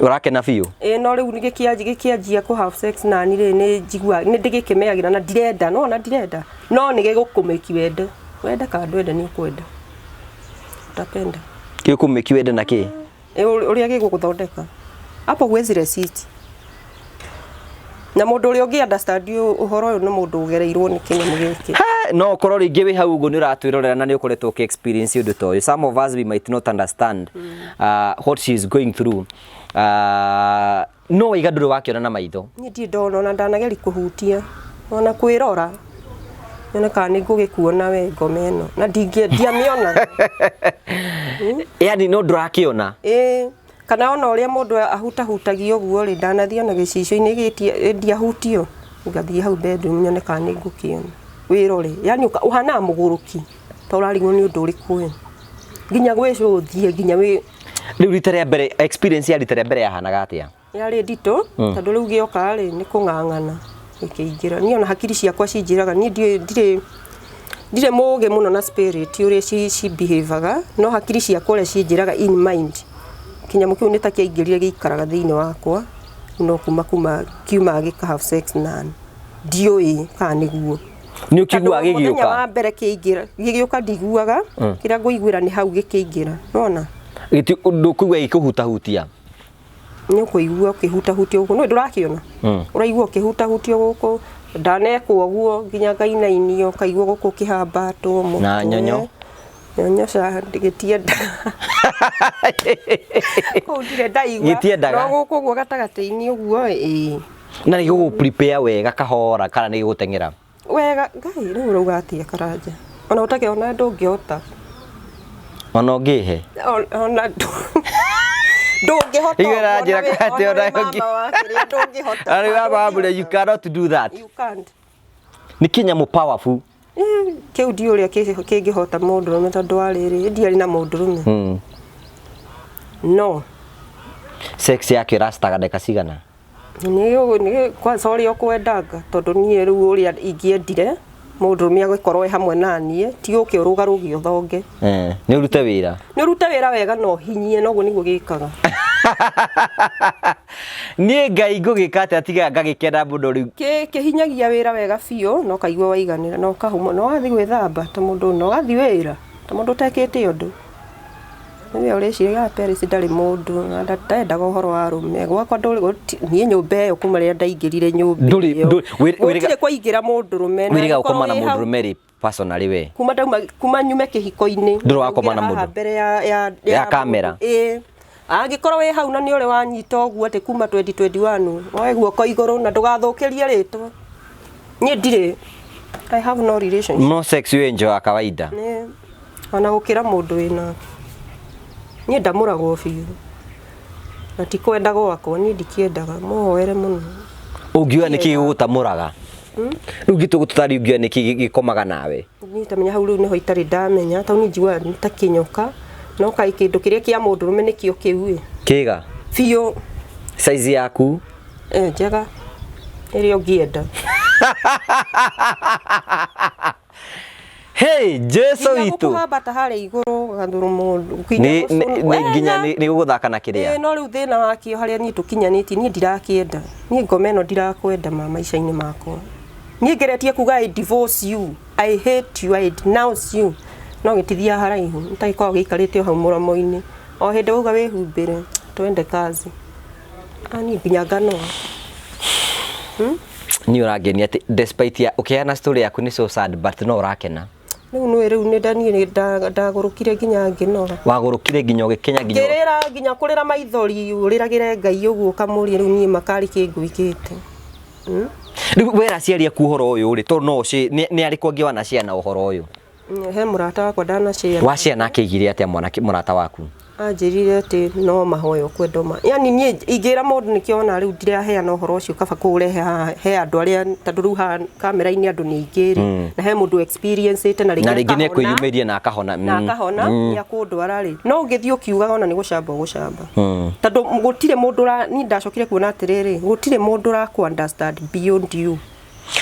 Ũrakena biũ? Ĩĩ, no rĩu gĩkĩanjia kũ have sex nani rĩ, nĩ njiguaga, nĩ ndĩgĩkĩmeagĩra na ndirenda, no ona ndirenda. No nĩ gĩgũkũmĩki wende. Wende kana ndwende nĩ ũkwenda. Utapenda. Gĩgũkũmĩki wende na kĩ? Ĩ, ũrĩa gĩgũgũthondeka. Hapo huwezi resist. Na mũndũ ũrĩa ũngĩ understand ũhoro ũyũ nĩ mũndũ ũgereirwo nĩ kĩnyamũ gĩkĩ. He, no ũkorwo rĩngĩ wĩ hau ũguo nĩ ũratwĩrorera na nĩ ũkoretwo ũkĩ experience ũndũ ta ũyũ. Some of us we might not understand what she is going through. No waiga ndũrĩ wakĩona na maitho. Niĩ ndirĩ ndona, ona ndanageria kũhutia, ona kwĩrora. Nyone kana nĩ ngũgĩkuona we ngoma ĩno. Na ndiamĩonaga. Yaani no ndũrakĩona? Ĩĩ. Kana ona ũrĩa mũndũ ahutahutagia ũguo rĩ, ndanathiĩ ona gĩcicio-inĩ gĩtie, ndiahutio. Ngathiĩ hau bedroom nyone kana nĩ ngũkĩona. Wĩrore. Yaani ũhanaga mũgũrũki. Ta ũrarigwo nĩ ũndũ ũrĩkũ ũyũ. Nginya gwĩcũthie, nginya wĩ Rĩu rita rĩa mbere, experience ya rita rĩa mbere yahanaga atĩa? Yarĩ nditũ, tondũ rĩu gĩoka rĩ, nĩ kũng'ang'ana gĩkĩingĩra. Niĩ ona hakiri ciakwa cinjĩraga, niĩ ndirĩ mũũgĩ mũno na spirit ũrĩa ci behavior, no hakiri ciakwa ũrĩa cinjĩraga in mind. Kĩnyamũ kĩu nĩ ta kĩaingĩrire gĩikaraga thĩinĩ wakwa, no kuma kiumaga gĩka have sex nani. Ndiũĩ kana nĩguo. Nĩ ũkĩiguaga Tondũ mũthenya gĩgĩũka? wa mbere kĩingĩra, gĩgĩũka ndiguaga, kĩrĩa ngũiguĩra nĩ hau gĩkĩingĩra, nona. Ndũkũigua gĩkũhutahutia? Nĩ ũkũigua ũkĩhutahutia gũkũ, no ndũrakĩona, ũraigua ũkĩhutahutio gũkũ, ndanekwo ũguo nginya ngainainio, ũkaigua gũkũ ũkĩhambatwo mũtwe. Na nyonyo? Nyonyo ca gĩtiendaga. Kũu ndirĩ ndaigua. Gĩtiendaga? No gũkũ ũguo gatagatĩ-inĩ ũguo ĩĩ. Na nĩ gĩgũgũ prepare wega kahora kana nĩ gĩgũteng'era? Wega, Ngai rĩu ũrauga atĩa Karanja? Ona ũtakĩona ndũngĩhota. Ona ũngĩhe? Ona ndũngĩhota. Igua ũguo, njĩra ona atĩ ona wĩ ũngĩ- mama wa kĩrĩa ndũngĩhota. Na rĩu aba you cannot do that. You can't. Nĩ kĩnyamũ powerful. Kĩu ndiũ ũrĩa kĩngĩhota mũndũrũme tondũ wa rĩrĩ ndiarĩ na mũndũrũme. No. Sex yake ĩrastaga ndagĩka cigana? Nĩ kwanza ũrĩa ũkwendanga tondũ niĩ rĩu ũrĩa ingĩendire mũndũrũme agĩkorwo e hamwe na niĩ ti ũke ũrũgarũge ũthonge. Nĩ ũrute wĩra. Nĩ ũrute wĩra wega na ũhinyie noguo nĩguo gĩkaga. Niĩ Ngai ngũgĩka atĩa tiga ngagĩkena mũno rĩu. Kĩhinyagia wĩra wega biũ na ũkaigua waiganĩra na ũkahuma na ũgathiĩ gwĩthamba ta mũndũ na ũgathiĩ wĩra ta mũndũ ũtekĩte ũndũ. Nĩwe ũreciria Paris ndarĩ mũndũ na ndendaga ũhoro wa arũme gwakwa ndũrĩ niĩ nyũmba ĩyo kuma rĩrĩa ndaingĩrire nyũmba ĩyo gũtirĩ kwaingĩra mũndũrũme. Wĩrĩga gũkoma na mũndũrũme rĩ personally we? Kuma ndauma kuma nyume kĩhiko-inĩ ndũrĩ wakoma na mũndũ mbere ya kamera. Ĩĩ, angĩkorwo wĩ hau na nĩ ũrĩ wanyita ũguo atĩ kuma 2021 woe guoko igũrũ na ndũgathũkĩrie rĩtwa. Niĩ ndirĩ, I have no relationship. No sex you enjoy ya kawaida. Nĩ ona gũkĩra mũndũ wĩnake. Niĩ ndamũragwo biũ na ti kwenda gwakwa, niĩ ndikĩendaga, mũhoere mũno. Ũngiuga nĩkĩ gĩgũtamũraga? Rĩu ngĩtũgũtũtari ũngiuga nĩkĩ gĩkomaga nawe? Niĩ tamenya hau rĩu nĩho itarĩ ndamenya tondũ niĩ njiguaga nĩ ta kĩnyoka no kaĩ kĩndũ kĩrĩa kĩa mũndũrũme nĩkĩo kĩu ĩ. Kĩga? Biũ. Size yaku? Njega ĩrĩa ũngĩenda. Hey, Jesu Nginya witũ. gũkũhambata harĩa igũrũ gathuru mũndũ. Nĩ nginya nĩ gũgũthaka na kĩrĩa. No rĩu thĩna wakĩo harĩa niĩ tũkinyanĩtie niĩ ndirakĩenda. Niĩ ngoma ĩno ndirakwenda ma maica-inĩ makwa. Niĩ ngeretie kuga I divorce you, I hate you, I denounce you. No gĩtithiaga haraihu, nĩtagĩkoragwo gĩikarĩte o hau mũromo-inĩ. O hĩndĩ wauga wĩhumbĩre, twende kazi. Niĩ nginya nganoa. Niĩ ũrangenia atĩ despite ya ũkĩheana story yaku nĩ so sad but no ũrakena. Rĩu nĩ rĩu nĩ niĩ ndagũrũkire nginya ngĩnoga. Wagũrũkire nginya ũgĩkenya nginya ngĩrĩra nginya kũrĩra maithori ũrĩragĩre Ngai ũguo ũkamũria rĩu niĩ makari kĩ ngwĩkĩte. Rĩu wera aciari aku ũhoro ũyũ rĩ tondũ no nĩ arĩkũ angĩ wanaciana ũhoro ũyũ? He mũrata wakwa ndanacare. Waciana akĩigire atĩa mwanake mũrata waku? Anjĩrire atĩ no mahoya ũkwenda ma. Yaani niĩ ingĩra mũndũ nĩkĩo ona rĩu ndiraheana ũhoro ũcio kaba kũũrehe haha he andũ arĩa tondũ rĩu haha kamera-inĩ andũ nĩ aingĩ rĩ na he mũndũ experience-ĩte na Na rĩngĩ nĩ ekwĩyumĩria na akahona. Na akahona nĩ akũndwara rĩ no ũngĩthiĩ ũkiugaga ona nĩ gũcamba ũgũcamba. Tondũ gũtirĩ mũndũ niĩ ndacokire kuona atĩrĩrĩ gũtirĩ mũndũ ũrakũ understand beyond you.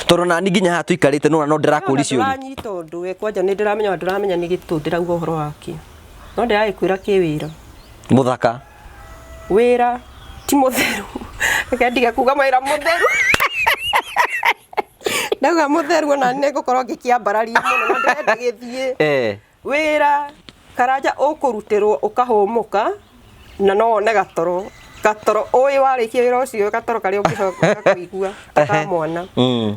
Tondũ na niĩ nginya haha tũikarĩte no ndĩrakũria ciũria. Ndũranyita ũndũ we kwanja nĩ ndĩramenya ndũramenya nĩ gĩtũ ndĩrauga ũhoro wakĩo. No ndĩragĩkwĩra kĩ wĩra. Mũthaka. Wĩra ti mũtheru. Reke ndige kuga wĩra mũtheru. Ndauga mũtheru ona nĩ ngũkorwo ngĩkĩambararia mũno na ndĩrenda gĩthiĩ. Wĩra Karanja ũkũrutĩrwo ũkahũmũka na no wone gatoro. Gatoro ũĩ warĩkia wĩra ũcio gatoro karĩa ũngĩcoka kũigua ta ka mwana.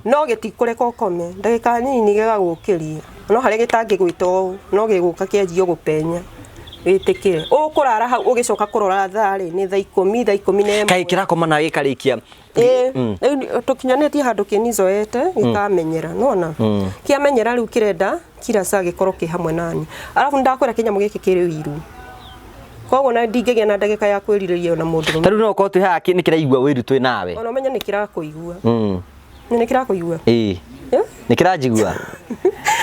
No gĩtikũreka ũkome ndagĩka nini gĩgagũkĩria. No harĩa gĩtangĩgwĩta ũũ no gĩgũka kĩanjie gũpenya. Wĩtĩkĩre ũkũrara hau ũgĩcoka kũrora thaa rĩ nĩ thaa ikũmi thaa ikũmi na ĩmwe. Kaĩ kĩrakoma nawe gĩkarĩkia. Ĩĩ rĩu tũkinyanĩtie handũ kĩnizoete gĩkamenyera nĩwona. Kĩamenyera rĩu kĩrenda kila saa gĩkorwo kĩ hamwe nani. Arabu nĩndakwĩra kĩnyamũ gĩkĩ kĩrĩ ũiru. Koguo na ndingĩgĩa na ndagĩka ya kwĩrirĩria ona mũndũrũme. Ta rĩu no ũkorwo twĩ haha nĩ kĩraigua ũiru twĩ nawe. Ona ũmenye nĩ kĩrakũigua. Nĩ kĩrakũigua? Ĩĩ. Nĩ kĩranjigua?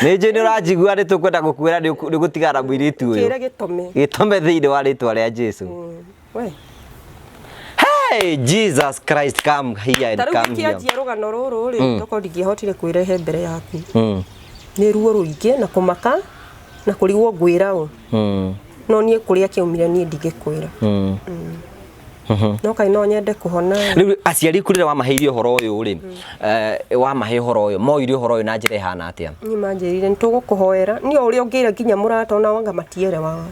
Nĩ njũĩ nĩ ũranjigua nĩ tũkwenda gũkwĩra nĩ ũgũtigana na mũirĩtu ũyũ. Kĩre gĩtome. Gĩtome thĩinĩ wa rĩtwa rĩa Jesu. We. Hey, Jesus Christ, come here and Ta rĩu come here. ngĩkĩanjia rũgano rũrũ rĩ, tokorwo ndingĩahotire kwĩrehe mbere yaku. Nĩ ruo rũingĩ na kũmaka na kũrigwo ngwĩra ũ. No niĩ kũrĩa kĩaumire niĩ ndingĩkwĩra. No kaĩ no nyende kũhona. Rĩu aciari aku rĩrĩa wamaheire ũhoro ũyũ rĩ, wamahe ũhoro ũyũ, moire ũhoro ũyũ na njĩra ĩhana atĩa? Niĩ manjĩrire nĩ tũgũkũhoera. Niĩ o ũrĩa ũngĩra nginya mũrata ona anga matierewaga.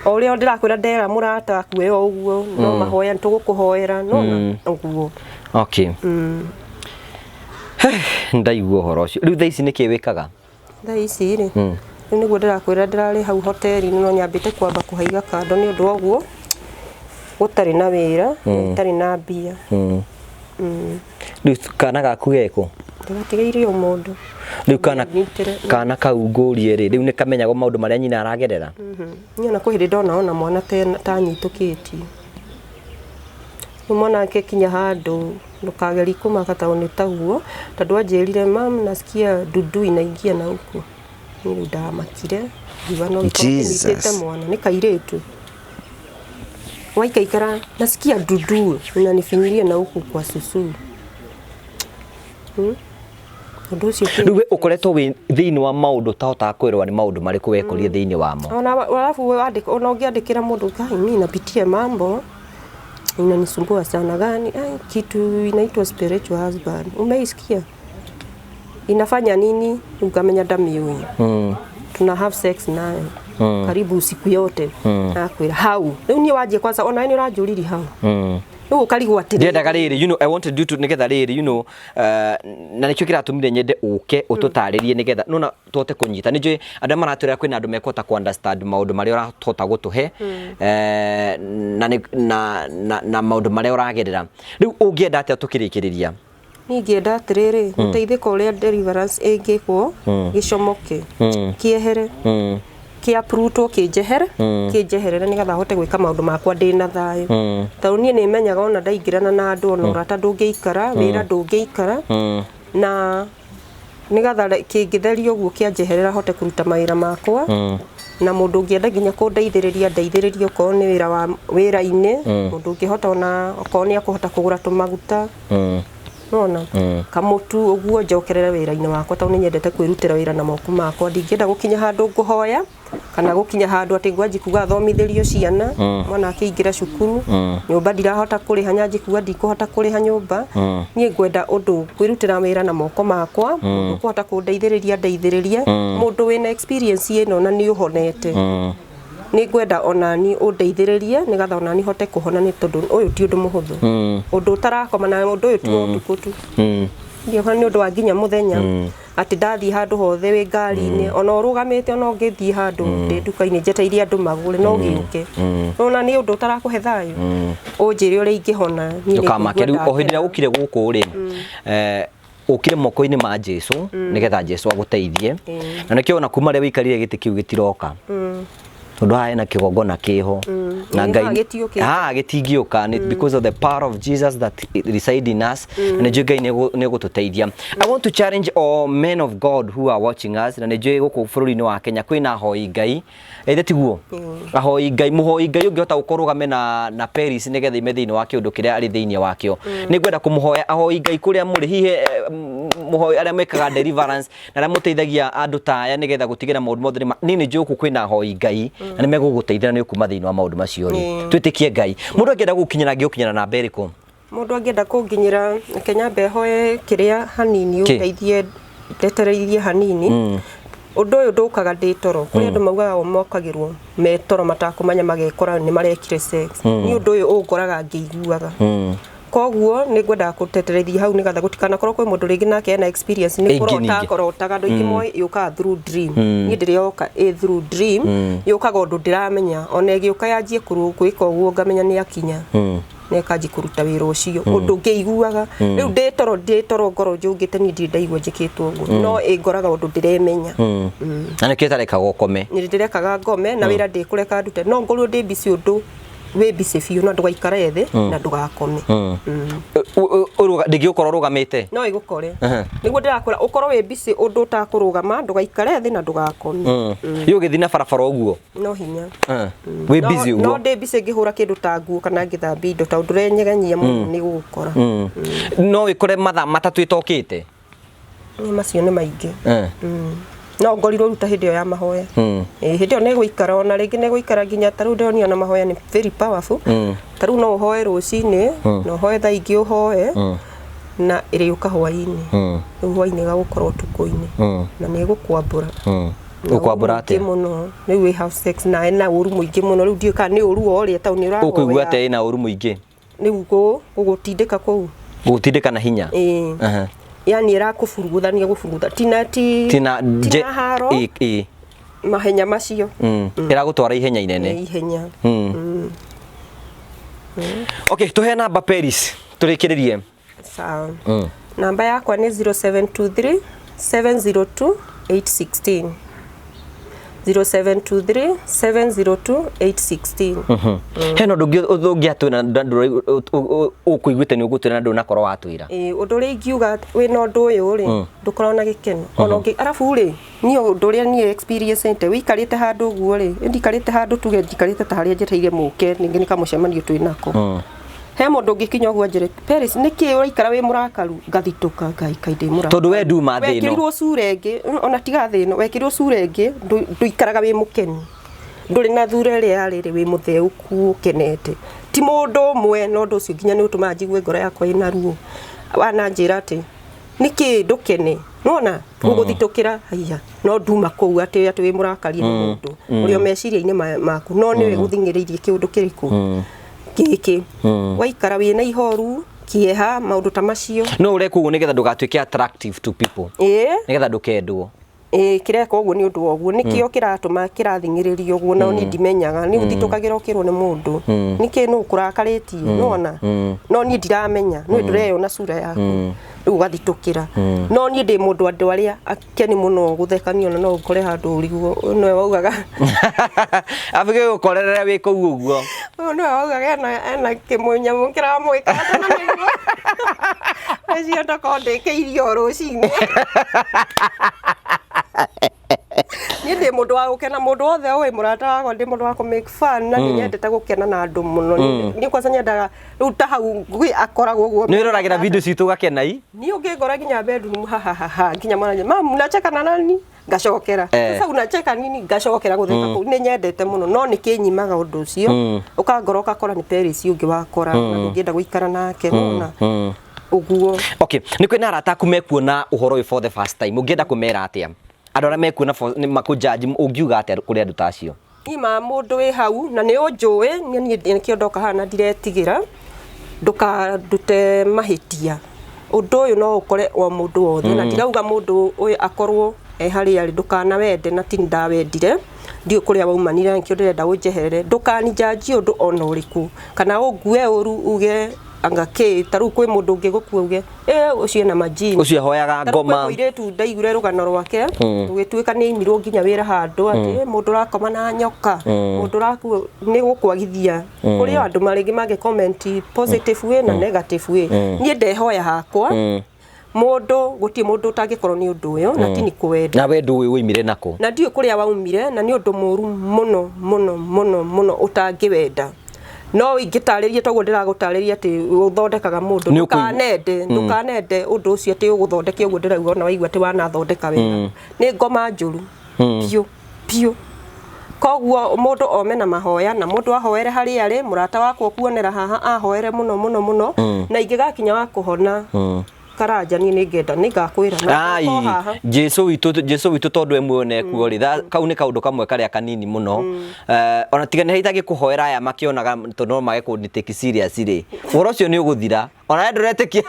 O ũrĩa ndĩrakwĩra ndera mũrata akue o ũguo no mahoya nĩ tũgũkũhoera nona ũguo. Okay. Ndaigua ũhoro ũcio. Rĩu thaa ici nĩkĩ wĩkaga? Thaa ici rĩ, rĩu nĩguo ndĩrakwĩra ndĩrarĩ hau hoteli-inĩ no nyambĩte kwamba kũhaiga kando nĩ ũndũ wa ũguo gũtarĩ na wĩra na itarĩ na mbia. Rĩu kana gaku geko? Ndĩgatigĩirie o mũndũ. Rĩu kana Nyitĩre. kana kau ngũrie rĩ, rĩu nĩ kamenyaga maũndũ marĩa nyina aragerera? Niĩ ona kwĩ hĩndĩ ndona ona mwana tanyitũkĩtie. Rĩu mwana akinya handũ ndũkagerie kũmaka tondũ nĩ taguo, tondũ anjĩrire mam nasikia dudu inaingia na huku. Niĩ rĩu ndamakire ngiuga no gĩkorwo kĩnyitĩte Jesus. mwana nĩ kairĩtu. Waikaikara nasikia dudu inanifinyiria na huku kwa susu. Ũndũ ũcio Rĩu we ũkoretwo wĩ thĩinĩ wa maũndũ ũtahotaga kwĩrwo nĩ maũndũ marĩkũ wekorire thĩinĩ wamo? Ona alafu wandĩka ona ũngĩandĩkĩra mũndũ kai mimi napitia mambo inanisumbua sana gani, ai, kitu inaitwa spiritual husband umeisikia inafanya nini? Ukamenya ndamĩũĩ. Tuna have sex nayo karibu usiku yote. Akwĩra hau rĩu niĩ wanjie kwanza ona nĩ ũranjũririe hau rĩu ũkarigwo atĩrĩrĩ. Ndiendaga rĩrĩ, I wanted you to nĩgetha rĩrĩ, na nĩkĩo kĩratũmire nyende ũke ũtũtarĩrie nĩgetha nona tũhote kũnyita. Nĩ njũĩ andũ arĩa maratwĩra kwĩna andũ mekũhota kũ understand maũndũ marĩa ũrahota gũtũhe, na, na, na, na maũndũ marĩa ũragerera. Rĩu ũngĩenda atĩa tũkĩrĩkĩrĩria? Niĩ ingĩenda atĩrĩrĩ, gũteithĩka ũrĩa deliverance ĩngĩkwo gĩcomoke kĩehere kĩaprutwo kĩnjehere kĩnjeherere nĩgetha hote gwĩka maũndũ makwa ndĩna thayũ. Tondũ niĩ nĩ menyaga ona ndaingĩrana na andũ ona ũrata ndũngĩikara, wĩra ndũngĩikara, na nĩgetha kĩngĩtherio ũguo kĩanjeherera hote kũruta mawĩra makwa. Na mũndũ ũngĩenda nginya kũndeithĩrĩria ndeithĩrĩrie, okorwo nĩ wĩra wa wĩra-inĩ, mũndũ ũngĩhota ona okorwo nĩ akũhota kũgũra tũmaguta nona kamũtu ũguo njokerere wĩra-inĩ wakwa, tondũ nĩ nyendete kwĩrutĩra wĩra na moko makwa. Ndingĩenda gũkinya handũ ngũhoya kana gũkinya handũ atĩ ngwanji kuga thomithĩrio ciana, mwana akĩingĩra cukuru nyũmba ndirahota kũrĩha, nyanji kuga ndikũhota kũrĩha nyũmba. Niĩ ngwenda ũndũ kwĩrutĩra wĩra na moko makwa, mũndũ ũkũhota kũndeithĩrĩria ndeithĩrĩrie, mũndũ wĩna experience ĩno na nĩ ũhonete. Nĩ ngwenda onani ũndeithĩrĩrie nĩgetha onani hote kũhona, nĩ tondũ ũyũ ti ũndũ mũhũthũ, ũndũ ũtarakoma na ũndũ ũyũ ti wa ũtukũ tu. Ndiokona nĩ ũndũ wa nginya mũthenya, atĩ ndathiĩ handũ hothe wĩ ngari-inĩ ona ũrũgamĩte ona ũngĩthiĩ handũ ndĩ nduka-inĩ njeteire andũ magũre no gĩũke, ona nĩ ũndũ ũtarakũhe thayũ. Ũnjĩre ũrĩa ingĩhona niĩ nĩ Ndũkamake. ngũigua Rĩu o hĩndĩ ĩrĩa ndakena. ũkire gũkũ rĩ, ũkire moko-inĩ ma Jesu nĩgetha Jesu agũteithie, na nĩkĩo ona kuma rĩrĩa wĩikarire gĩtĩ kĩu gĩtiroka, tondũ haha hena kĩgongona kĩho na Ĩĩ, Ngai haha gĩtiũkĩte. Haha gĩtingĩũka nĩ because of the power of Jesus that reside in us, na nĩnjũĩ Ngai nĩ egũtũteithia. I want to challenge all men of God who are watching us, na nĩnjũĩ gũkũ bũrũri-inĩ wa Kenya kwĩna ahoi Ngai, ĩthe tiguo ahoi Ngai, mũhoi Ngai ũngĩhota gũkorwo ũrũgame na Paris nĩgetha ime thĩinĩ wa kĩũndũ kĩrĩa arĩ thĩinĩ wakĩo. Nĩ ngwenda kũmũhoya ahoi Ngai kũrĩa mũrĩ, hihi mũhoi arĩa mekaga deliverance na arĩa mũteithagia andũ ta aya nĩgetha gũtigĩra maũndũ mothe niĩ nĩ njũĩ gũkũ kwĩna ahoi Ngai na nĩ megũgũteithia na nĩ ũkuma thĩinĩ wa maũndũ macio rĩ. Twĩtĩkie Ngai. Mũndũ angĩenda gũkinyĩra angĩgũkinyĩra namba ĩrĩkũ? Mũndũ angĩenda kũnginyĩra, reke nyambe hoe kĩrĩa hanini. Kĩ? Ũndeithie ndetereirie hanini. Ũndũ ũyũ ndũkaga ndĩ toro. Kũrĩ andũ maugaga o mokagĩrwo me toro matakũmanya magekora nĩ marekire sex. Niĩ ũndũ ũyũ ũngoraga ngĩiguaga, koguo nĩ ngwendaga kũteterithia hau nĩgetha gũtikanakorwo kwĩ mũndũ rĩngĩ nake ena experience nĩ Ĩngĩ kũrota ningĩ. kũrotaga. Andũ aingĩ moĩ yũkaga through dream, niĩ ndĩrĩ yoka ĩ through dream, yũkaga ũndũ ndĩramenya. Ona ĩgĩũka yanjie gwĩka ũguo ngamenya nĩ akinya na ĩkanjia kũruta wĩra ũcio ũndũ ngĩiguaga. Rĩu ndĩ toro ngorwo njũngĩte, niĩ ndirĩ ndaigua njĩkĩtwo ũguo, no ĩngoraga ũndũ ndĩremenya. Na nĩkĩo ĩtarekaga ũkome? Nĩ ndĩrekaga ngome na wĩra ndĩkũreka ndute, no ngorwo ndĩ busy ũndũ wĩ busy biũ, na ndũgaikare thĩ na ndũgakome. Ndĩngĩgũkorwo ũrũgamĩte? No ĩgũkore. Nĩguo ndĩrakwĩra ũkorwo wĩ busy ũndũ ũtakũrũgama, ndũgaikare thĩ na ndũgakome. Rĩu ũgĩthiĩ na barabara ũguo? No hinya. Wĩ busy No ũguo? ndĩ busy ngĩhũra kĩndũ ta nguo kana ngĩthambia indo, tondũ ndũrenyeganyia mũno nĩ gũgũkora. No ĩkore mathaa 3 ĩtokĩte? Nĩ macio nĩ maingĩ. No ngorirwo rĩu ta hĩndĩ ĩyo ya mahoya. Ĩĩ, hĩndĩ ĩyo nĩ gũikara, ona rĩngĩ nĩ gũikara nginya ta rĩu ndĩronio na mahoya nĩ very powerful. Ta rĩu no ũhoe rũcinĩ, na ũhoe thaa ingĩ ũhoe, na ĩrĩũka hwaĩ-inĩ. Rĩu hwaĩ-inĩ ĩgagũkorwo ũtukũ-inĩ, na nĩ ĩgũkwambũra. Na Ũkwambũra ũru mũingĩ atĩa? Mũno. Rĩu wĩ have sex nawe na ũru mũingĩ mũno. Rĩu ndiũĩ kana nĩ ũru wa ũrĩa tondũ nĩ ũrahoya. Ũkũigua atĩa ĩna ũru mũingĩ? Rĩu gũgũtindĩka kũu. Gũgũtindĩka na hinya? Ĩĩ. Yani ĩrakũburuguthania gũburugutha, tina ti Tina tina haro. Ĩ, ĩ. Mahenya macio. Ĩragũtwara ihenya inene. Nĩ ihenya. Okay, tũhe namba Paris tũrĩkĩrĩrie. Sawa. Namba yakwa nĩ 0723 702 816, 0723 702 816. Hena ũndũ ũngĩ ũngĩatwĩra na ũkũiguĩte nĩ ũgũtwĩra na ndũnakorwo watwĩra? Ĩĩ, ũndũ ũrĩa ingiuga wĩna ũndũ ũyũ rĩ, ndũkorwo na gĩkeno ona ũngĩ. Arabu rĩ, niĩ ũndũ ũrĩa niĩ experience ĩte, wĩikarĩte handũ ũguo rĩ, ndikarĩte handũ, tuge njikarĩte ta harĩa njetereire mũke ningĩ nĩ kamũcemanio twĩ nako, he mũndũ ũngĩkinya ũguo anjĩre, "Paris, nĩkĩ ũraikara wĩ mũrakaru?" Ngathitũka, Ngai, kaĩ ndĩ mũrakaru? Tondũ we nduma thĩ ĩno. Wekĩrirwo cura ĩngĩ, ona tiga thĩ ĩno, wekĩrirwo cura ĩngĩ, ndũikaraga wĩ mũkenu, ndũrĩ na thura ĩrĩa ya rĩrĩ wĩ mũtheũku ũkenete. Ti mũndũ ũmwe, na ũndũ ũcio nginya nĩ ũtũmaga njigue ngoro yakwa ĩna ruo. Wananjĩra atĩ nĩkĩ ndũkene, nona gũgũthitũkĩra haiya, no nduma kũu atĩ wĩ mũrakarie nĩ mũndũ ũrĩa meciria-inĩ maku, no nĩwe gũthing'ĩrĩirie kĩũndũ kĩrĩkũ gĩkĩ waikara wĩna ihoru, kĩeha, maũndũ ta macio. No ũreka ũguo nĩgetha ndũgatuĩke attractive to people? Ĩĩ. Nĩgetha ndũkendwo? Ĩĩ, kĩreka ũguo nĩ ũndũ wa ũguo, nĩkĩo kĩratũma kĩrathing'ĩrĩrio ũguo, no niĩ ndimenyaga. Nĩ ũthitũkagĩra ũkĩrwo nĩ mũndũ, nĩkĩ nũ kũrakarĩtie, nona no niĩ ndiramenya, nĩ ndũreyona cura yaku, rĩu ũgathitũkĩra. No niĩ ndĩ mũndũ andũ arĩa akeni mũno gũthekania, ona no ũkore handũ ũrigwo ũyũ nĩwe waugaga. Abige gũkorerera wĩ kũu ũguo. Ũyũ nĩwe waugaga ena kĩmũnyamũ kĩramwĩka atĩ na nĩguo ũcio ndokorwo ndĩkĩirie o rũcinĩ. Niĩ ndĩ mũndũ wa gũkena, mũndũ wothe ũĩ mũrata wakwa, ndĩ mũndũ wa kũ make fun na nĩ nyendete gũkena na andũ mũno. Niĩ kwanza nyendaga rĩu ta hau ngui akoragwo ũguo. Nĩ wĩroragĩra video citũ ũgakena i? Niĩ ũngĩngora nginya bedroom ha ha ha ha, nginya mwana, "Mam, unacheka na nani?" Ngacokera. "Sasa unacheka nini?" Ngacokera gũtheka kũu. Nĩ nyendete mũno, no nĩ kĩnyimaga ũndũ ũcio, ũkangora ũgakora nĩ Paris ũngĩ wakora na ndũngĩenda gũikara nake, nona ũguo. Okay, nĩ kwĩna arata aku mekuona ũhoro ũyũ for the first time, ũngĩenda kũmera atĩa? Andũ arĩa mekuona nĩ makũjudge, ũngiuga atĩa kũrĩ andũ ta acio? Niĩ ma mũndũ wĩ hau na nĩ ũnjũĩ, niĩ nĩkĩo ndoka haha na ndiretigĩra, ndũkandute mahĩtia. Ũndũ ũyũ no ũkore o mũndũ wothe, na ndirauga mũndũ ũyũ akorwo e harĩa arĩ ndũkanawende, na ti ndawendire, ndiũĩ kũrĩa waumanire, na nĩkĩo ndĩrenda ũnjeherere. Ndũkanijudge ũndũ ona ũrĩkũ kana ũngue ũru uge anga kĩ. Ta rĩu kwĩ mũndũ ũngĩ gũkua uge, "Ĩ, ũcio ena majini." Ũcio ahoyaga Ta rĩu kwĩ ngoma. Mũirĩtu ndaiguire rũgano rwake, rũgĩtuĩka nĩ aimirwo nginya wĩra handũ atĩ, "Ĩ, mũndũ ũrakoma na nyoka, mũndũ ũrakua." Nĩ gũkwagithia kũrĩ o andũ marĩngĩ mangĩ comment positive way na negative way. Niĩ ndehoya hakwa, mũndũ gũtirĩ mũndũ ũtangĩkorwo nĩ ũndũ ũyũ, na ti nĩ kwenda. Na we ndũĩ woimire nakũ. Na ndiũĩ kũrĩa waumire, na nĩ ũndũ mũru mũno mũno mũno mũno ũtangĩwenda. No ingĩtarĩria toguo ndĩragũtarĩria atĩ ũthondekaga mũndũ. Nĩ Ndũkanende ũndũ ũcio atĩ ũgũthondeke ũguo ndĩrauga, ona waigua atĩ wanathondeka wega, nĩ ngoma njũru biũ biũ. Koguo mũndũ ome na mahoya, na mũndũ ahoere harĩa arĩ. Mũrata wakwa ũkuonera haha ahoere mũno mũno mũno, na ingĩgakinya wa kũhona Karanja, niĩ nĩngenda nĩngakwĩra na Ai, ũkorwo haha. Jesu witũ tondũ e muoyo na ekuo rĩ, kau nĩ kaũndũ kamwe karĩa kanini mũno. Ona tiga nĩ itangĩkũhoera aya makĩonaga tondũ no mage kũni take serious rĩ, ũhoro ũcio nĩ ũgũthira ona we ndũretĩkia.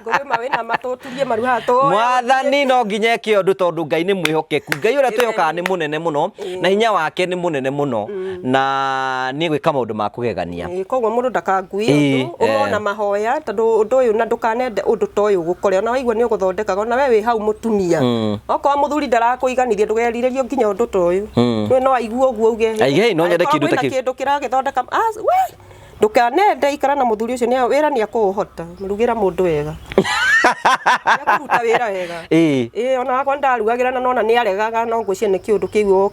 Ngũgĩ ma wĩna matũturie maru haha tũhoe. Mwathani no nginya eke ũndũ tondũ Ngai nĩ mwĩhokeku. Ngai ũrĩa twĩhokaga nĩ mũnene mũno na hinya wake nĩ mũnene mũno na nĩ gwĩka maũndũ ma kũgegania. Ĩĩ, koguo mũndũ ndakanguie ũndũ ũmona mahoya, tondũ ũndũ ũyũ, na ndũkanende ũndũ ta ũyũ gũkore ona waigua nĩ ũgũthondekaga. Ona we wĩ hau mũtumia, okorwo mũthuri ndarakũiganithia, ndũgerirĩrie nginya ũndũ ta ũyũ. Nĩ no aigue ũguo uge, Aige, "Hey, no nyende "Angĩkorwo kĩndũ ta kwĩna kĩu." kĩndũ kĩragĩthondeka." Ah, we ndũkanende, ikara na mũthuri ũcio, nĩ wĩra nĩ akũũhota rugĩra mũndũ wega, nĩakũruta wĩra wega. Ĩĩ, ona wakwa ndarugagĩra na nona nĩ aregaga, no ngwĩciria nĩ kĩũndũ kĩu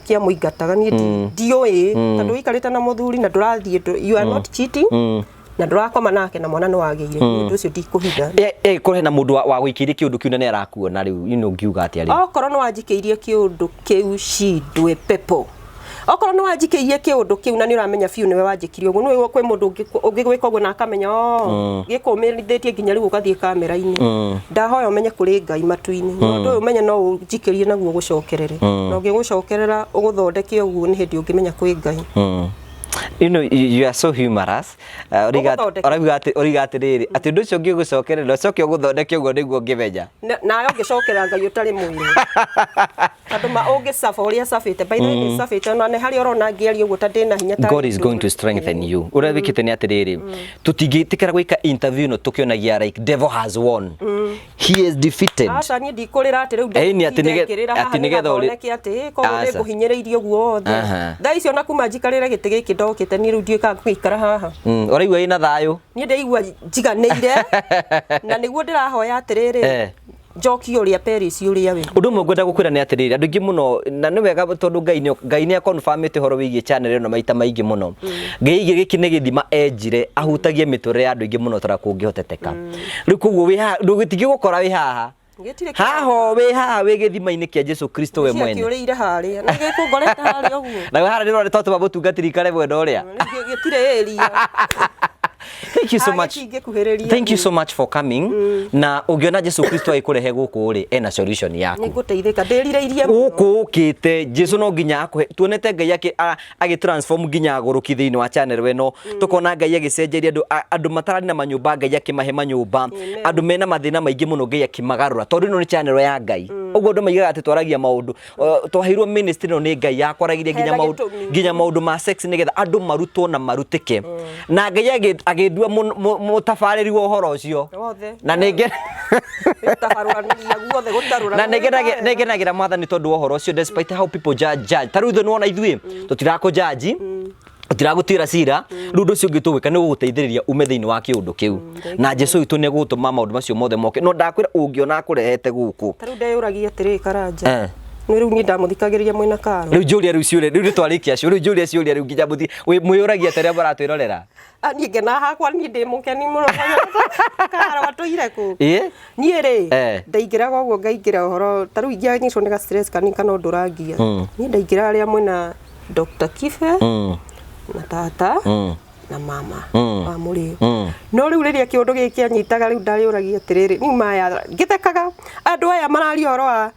kĩamũingataga. Niĩ ndiũĩ, tondũ ũikarĩte na mũthuri na ndũrathiĩ you are not cheating. Na ndũrakoma nake na mwana nĩ wagĩire, nĩ ũndũ ũcio ndikũhitha. Korwo hena mũndũ wa gũikĩirie kĩũndũ kĩu na nĩ arakuona rĩu, you know, ũngiuga atĩa rĩu? Okorwo nĩ wanjikĩirie kĩũndũ kĩu, cindwe pepo, okorwo nĩ wanjikĩirie kĩũndũ kĩu na nĩ ũramenya biũ nĩwe wanjĩkire ũguo, nĩwe kwĩ mũndũ ũngĩgwĩka ũguo na akamenya o gĩkũmĩrithĩtie nginya rĩu ũgathiĩ kamera-inĩ. Ndahoya ũmenye kũrĩ Ngai matu-inĩ, na ũndũ ũyũ ũmenye no ũnjikĩrie naguo ũgũcokerere, na ũngĩgũcokerera ũgũthondeke ũguo, nĩ hĩndĩ ũngĩmenya kwĩ Ngai. You are so humorous. Ũgũthondeke. Ũrauga atĩrĩrĩ, atĩ ũndũ ũcio ũngĩgũcokerera ũcoke ũgũthondeke ũguo nĩguo ũngĩmenya. Nawe ũngĩcokera Ngai ũtarĩ mwĩrĩ, tondũ ma ũngĩcaba ũrĩa cabĩte, by the way, nĩ cabĩte ona nĩ harĩa ũrona ngĩaria ũguo ta ndĩna hinya ta God is going to strengthen you. Ũrĩa wĩkĩte nĩ atĩrĩrĩ, tũtingĩtĩkĩra gwĩka interview ĩno tũkĩonagia like devil has won. He is defeated. Aca, niĩ ndikũrĩra atĩ rĩu Ĩĩ, nĩ atĩ ndekĩrĩra haha atĩ nĩgetha thondeke atĩ koguo Aca. nĩ ngũhinyĩrĩirio ũguo wothe. Thaa icio na kuma njikarĩre gĩtĩ gĩkĩ ndokĩte, niĩ rĩu ndiũĩ kana ngũgĩikara haha. Ũraigua ĩna thayũ? Niĩ ndĩraigua njiganĩire na nĩguo ndĩrahoya atĩrĩrĩ, njokie ũrĩa Paris ũrĩa wĩ. Ũndũ ũmwe ngwenda gũkwĩra nĩ atĩrĩrĩ, andũ aingĩ mũno, na nĩ wega tondũ Ngai nĩ aconfirmĩte ũhoro wĩgiĩ channel ĩno maita maingĩ mũno. Ngai aigire gĩkĩ nĩ gĩthima enjire ahutagie mĩtũrĩre ya andũ aingĩ mũno tara kũngĩhoteteka. Rĩu koguo wĩ haha ndũgĩtingĩgũkora wĩ haha. Gĩtirĩ Haha wĩ haha wĩ gĩthima-inĩ kĩa Jesu Kristo we mwene. Kĩũrĩire harĩa na gĩkũngorete harĩa ũguo. Na harĩa nĩ twatũma mũtungatĩri ikare mwena ũrĩa. Rĩu gĩtirĩ area. Thank you so much. Gĩtingĩkuhĩrĩria. Thank you so much for coming. Na ũngĩona Jesu Kristo agĩkũrehe gũkũ rĩ, ena solution yaku. Nĩ ngũteithĩka, ndĩrirĩirie mũno. Gũkũ ũkĩte Jesu no nginya akũhe. Tuonete Ngai agĩ transform nginya agũrũki thĩinĩ wa channel ĩno, tũkona Ngai agĩcenjeria andũ, andũ matararĩ na manyũmba Ngai akĩmahe manyũmba, andũ mena mathĩna maingĩ mũno Ngai akĩmagarũra, tondũ ĩno nĩ channel ya Ngai. Ũguo andũ maigaga atĩ twaragia maũndũ, twaheirwo ministry ĩno nĩ Ngai yakwaragĩria nginya Hena maũndũ gĩtũmi. Nginya maũndũ ma sex nĩgetha andũ marutwo na marutĩke, na Ngai agĩndua mũtabarĩri wa ũhoro ũcio. Wothe. Na nĩ Gũtabarũranĩria guothe gũtarũra. Na nĩngenagĩra Mwathani tondũ wa ũhoro ũcio, despite how people judge. Ta rĩu ithuĩ nĩwona ithuĩ tũtirakũjaji, tũtiragũtuĩra cira. Rĩu ũndũ ũcio ũngĩ tũgwĩka nĩ gũgũteithĩrĩria ume thĩinĩ wa kĩũndũ kĩu, na Jesu witũ nĩ egũgũtũma maũndũ macio mothe moke, no ndakwĩra ũngĩona akũrehete gũkũ. Ta rĩu ndeyũragia atĩrĩ, Karanja, nĩ rĩu niĩ ndamũthikagĩrĩria mwĩna Karo. Rĩu njũria rĩu ciũria, rĩu nĩ twarĩkia cio, rĩu njũria ciũria rĩu nginya mũthi mwĩyũragia atĩ arĩa maratwĩrorera. Ah, niĩ ngena hakwa, niĩ ndĩ mũkeni mũno. Karo atũire kũ? Ĩ. Niĩ rĩ, ndaingĩraga ũguo ngaingĩra ũhoro, ta rĩu ingĩanyitwo nĩ ga stress kanini kana ũndũ ũrangia, niĩ ndaingĩra arĩa mwĩna Dr. Kibe na tata na mama wa mũrĩo. No rĩu rĩrĩa kĩũndũ gĩkĩ kĩanyitaga, rĩu ndarĩũragia atĩrĩrĩ, niĩ maya ngĩthekaga andũ aya mararia ũhoro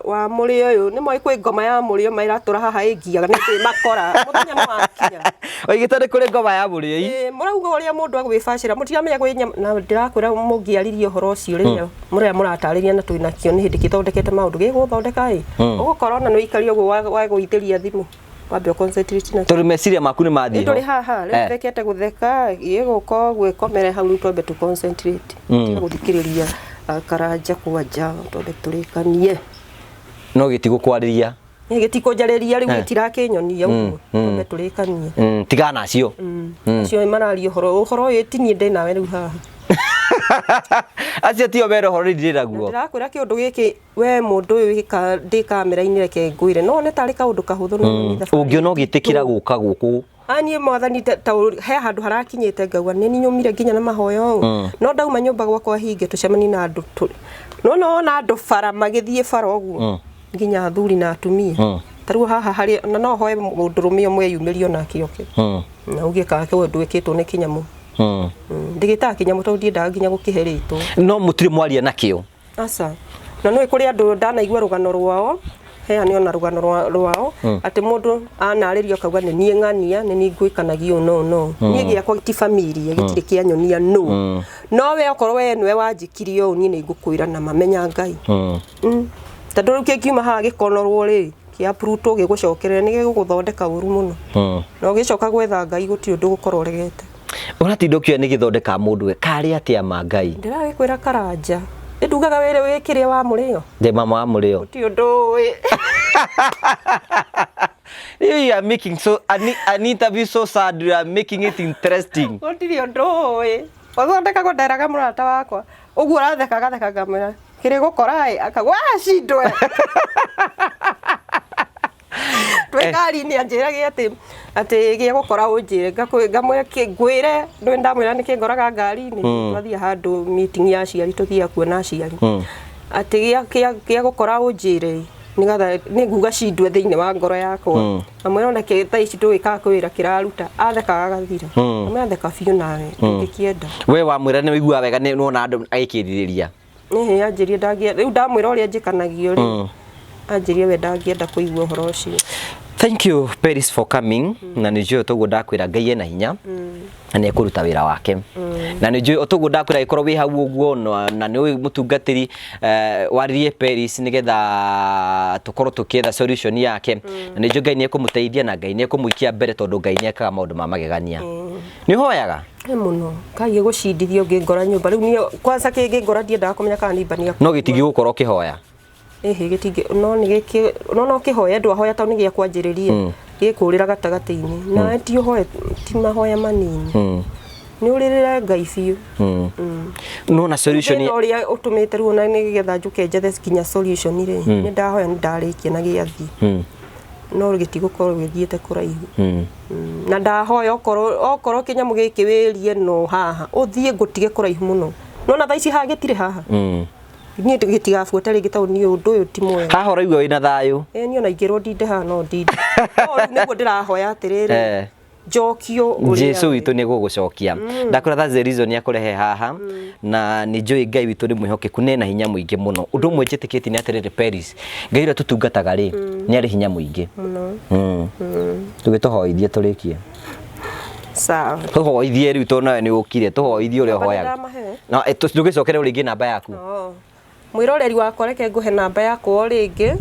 wa mũrĩo ũyũ, nĩ moĩ kwĩ ngoma ya mũrĩo maratũra haha ĩngiaga nĩ makora mũthenya nĩ wakinya. Oigĩte nĩ kũrĩ ngoma ya mũrĩo. Ĩĩ, mũrauga ũrĩa mũndũ agwĩbacĩra, mũtiramenya kwĩ nyama, na ndĩrakwĩra mũngĩaririe ũhoro ũcio rĩrĩa mũrĩa mũratarĩria na twĩnakĩo nĩ hĩndĩ gĩthondekete maũndũ gĩgũthondeka ĩ ũgũkorwo ona nĩ ũikaria ũguo wagũithĩria thimũ wambe ũ concentrate na Tondũ meciria maku nĩ mathiĩ ndũrĩ haha rĩu, thekete gũtheka gĩgũka ũguo ĩkomere hau. Rĩu twambe tu concentrate, tiga gũthikĩrĩria, ah, Karanja kwanja twambe tũrĩkanie. No gĩtigũkwarĩria. Nĩ gĩtikũnjarĩria rĩu, gĩtirakĩnyonia ũguo, twambe tũrĩkanie. Tigana nacio. Acio mararia ũhoro ũyũ ti niĩ ndĩ nawe rĩu haha. Acio tio mena ũhoro, ndirĩ naguo. Ndĩrakwĩra kĩũndũ gĩkĩ, we mũndũ ũyũ ndĩ kamera-inĩ, reke ngwĩre no one tarĩ kaũndũ kahũthũ, no nĩ thabarĩ. Ũngĩona ũgĩtĩkĩra gũka gũkũ. A niĩ Mwathani he handũ harakinyĩte ngauga nĩ nyũmire nginya na mahoya ũũ, no ndauma nyũmba gwakwa hinge tũcemanie na andũ no no wona andũ bara magĩthiĩ bara ũguo nginya athuri na atumia, ta rĩu haha harĩ na no hoe mũndũrũme ũmwe eyumĩrie onake oke na uge kana kĩũndũ ĩkĩtwo nĩ kĩnyamũ. Ndĩgĩtaga kĩnyamũ tondũ ndiendaga nginya gũkĩhe rĩtwa. No mũtirĩ mwaria nakĩo? Aca, na nĩ kũrĩ andũ ndanaigua rũgano rwao, heane ona rũgano rwao atĩ mũndũ anarĩrio akauga nĩ niĩ ng'ania, nĩ niĩ ngwĩkanagia ũũ, no no niĩ gĩakwa ti familia, gĩtirĩ kĩanyonia no no we okorwo we nĩwe wanjĩkire ũũ, niĩ nĩ ngũkwĩra na mamenya Ngai. Tondũ rĩu kĩngiuma haha gĩkonorwo rĩ, kĩa Pluto gĩgũcokerere nĩ gĩgũgũthondeka ũru mũno, na ũgĩcoka gwetha Ngai gũtirĩ ũndũ ũgũkorwo ũregete. Ũratinda ũkĩoya nĩ gĩthondeka mũndũ we karĩ atĩa ma Ngai? Ndĩragĩkwĩra Karanja, ĩndugaga wĩrĩ wĩ kĩrĩa wa mũrĩo. Ndĩ mama wa mũrĩo. Gũtirĩ ũndũ ũĩ. You are making so an interview so sad, you are making it interesting. Gũtirĩ ũndũ ũĩ ũthondekagwo. Nderaga mũrata wakwa ũguo ũratheka agatheka, ngamwĩra kĩrĩ gũkora ĩ akagwa acindwe twĩ ngari-inĩ, anjĩrage atĩ Atĩ gĩa gũkora ũnjĩre, ngamwĩra ngwĩre ndũĩ ndamwĩra nĩkĩ ngoraga ngari-inĩ. Twathiĩ handũ meeting ya aciari, tũthiaga kuona aciari. Atĩ gĩa gũkora ũnjĩre nĩgetha nĩ nguga cindwe thĩinĩ wa ngoro yakwa. Amwĩra ona kĩ thaa ici ndũĩ kwĩ wĩra kĩraruta, athekaga agathira. Amwĩra theka biũ nawe ndũngĩkĩenda. We wamwĩra nĩ wĩiguaga wega nĩ wona andũ agĩkĩrirĩria. Ĩhĩ, anjĩrie ndangĩa rĩu ndamwĩra ũrĩa njĩkanagio rĩ, anjĩrie we ndangĩenda kũigua ũhoro ũcio. Thank you, Peris, for coming. Na nĩ njũĩ toguo ndakwĩra Ngai ena hinya na nĩ ekũruta wĩra wake. Na nĩ njũĩ toguo ndakwĩra ĩkorwo wĩ hau ũguo na nĩ ũĩ mũtungatĩri, waririe Peris nĩgetha tũkorwo tũkĩetha solution yake. Na nĩ njũĩ Ngai nĩ ekũmũteithia na Ngai nĩ ekũmũikia mbere tondũ Ngai nĩ ekaga maũndũ ma magegania. Nĩ ũhoyaga? Ĩ mũno, kaĩ gũcindithio ngĩngora nyũmba rĩu niĩ kwanza kĩngĩngora ndiendaga kũmenya kana nĩ mbania. No gĩtingĩgũkorwo ũkĩhoya. Ĩhĩ, gĩtingĩ no nĩ gĩkĩ no kĩhoya ndwahoya tondũ nĩ gĩa kwanjĩrĩria gĩkũrĩra gatagatĩ-inĩ na ti ũhoe ti mahoya manini, nĩ ũrĩrĩre Ngai biũ. No na solution Thĩna ũrĩa ũtũmĩte rĩu ona nĩgetha njũke njethe nginya solution rĩ, nĩ ndahoya nĩ ndarĩkia na gĩathiĩ, no gĩtigũkorwo gĩthiĩte kũraihu. Na ndahoya okorwo kĩnyamũ gĩkĩ wĩrie no haha ũthiĩ ngũtige kũraihu mũno, nona thaa ici haha gĩtirĩ haha, niĩ gĩtigabuata rĩngĩ tondũ niĩ ũndũ ũyũ ti mwega. Haha ũraigua wĩna thayũ. Ĩ, niĩ ona ingĩrwo ndinde haha no ndinde, no rĩu nĩguo ndĩrahoya atĩrĩrĩ, njokio ũrĩa Jesu witũ nĩ gũgũcokia. Ndakwĩra that's the reason ya kũrehe haha. Na nĩ njũĩ Ngai witũ nĩ mwĩhokeku na ena hinya mũingĩ mũno. Ũndũ ũmwe njĩtĩkĩtie nĩ atĩrĩrĩ, Peris, Ngai ũrĩa tũtungataga rĩ, nĩ arĩ hinya mũingĩ mũno. Tũgĩtũhoithie tũrĩkie. Sawa. Tũhoithie rĩu tondũ nawe nĩ ũkire, tũhoithie ũrĩa Namba ũhoyaga. nĩndamahe. Na ndũgĩcokere rĩngĩ namba yaku. Oh. Mwĩroreri wakwa, reke ngũhe namba yakwa o rĩngĩ.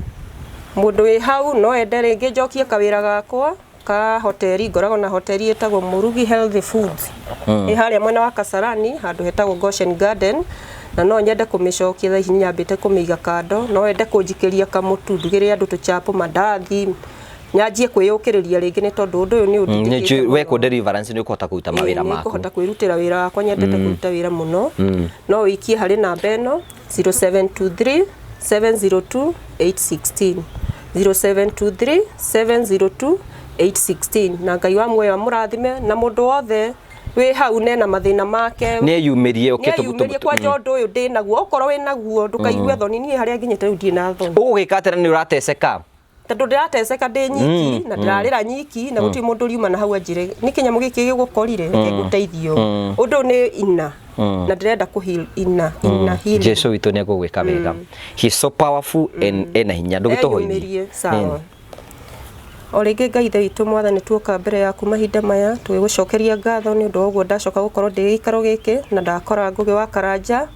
Mũndũ wĩ hau no ende rĩngĩ njokie kawĩra gakwa ka hoteri. Ngoragwo na hoteri ĩtagwo Mũrugi Healthy Foods, ĩ harĩa mwena wa Kasarani handũ hetagwo Goshen Garden, na no nyende kũmĩcokia. Thaa ici nyambĩte kũmĩiga kando. No wende kũnjikĩria kamũtu, ndugĩre andũ tũchapo, mandathi, nyanjie kwĩyũkĩrĩria rĩngĩ nĩ tondũ ũndũ ũyũ nĩ Nĩ ũndindĩkĩte njũĩ mũno. wekwo deliverance nĩ ũkũhota kũruta mawĩra Ĩĩ, maku. nĩngũhota kwĩrutĩra wĩra wakwa, nyendete kũruta wĩra mũno. No ũikie harĩ namba ĩno 0723 702 816, 0723 702 816. Na Ngai wa muoyo amũrathime, na mũndũ wothe wĩ hau nena mathĩna make Nĩ eyumĩrie ũke. Nĩeyumĩrie. Kwanja ũndũ ũyũ ndĩ naguo, okorwo wĩ naguo ndũkaigue thoni. Niĩ harĩa nginyĩte rĩu ndirĩ na thoni. Ũgũgĩka atĩa na nĩ ũrateceka? Tondũ ndĩrateceka ndĩ nyiki na ndĩrarĩra nyiki na gũtirĩ mũndũ ũriuma na hau anjĩre nĩ kĩnyamũ gĩkĩ gĩgũkorire, reke ngũteithio. Ũndũ ũyũ nĩ ina na ndĩrenda kũ heal ina healing. Jesu witũ nĩ egũgwĩka wega. He is so powerful and ena hinya. Ndũgĩtũhoithie. Eyumĩrie. Sawa. O rĩngĩ, Ngai Ithe witũ Mwathani, tuoka mbere yaku mahinda maya tũgĩgũcokeria ngatho nĩ ũndũ wa ũguo ndacoka gũkorwo ndĩ gĩikaro gĩkĩ na ndakora Ngũgĩ wa Karanja,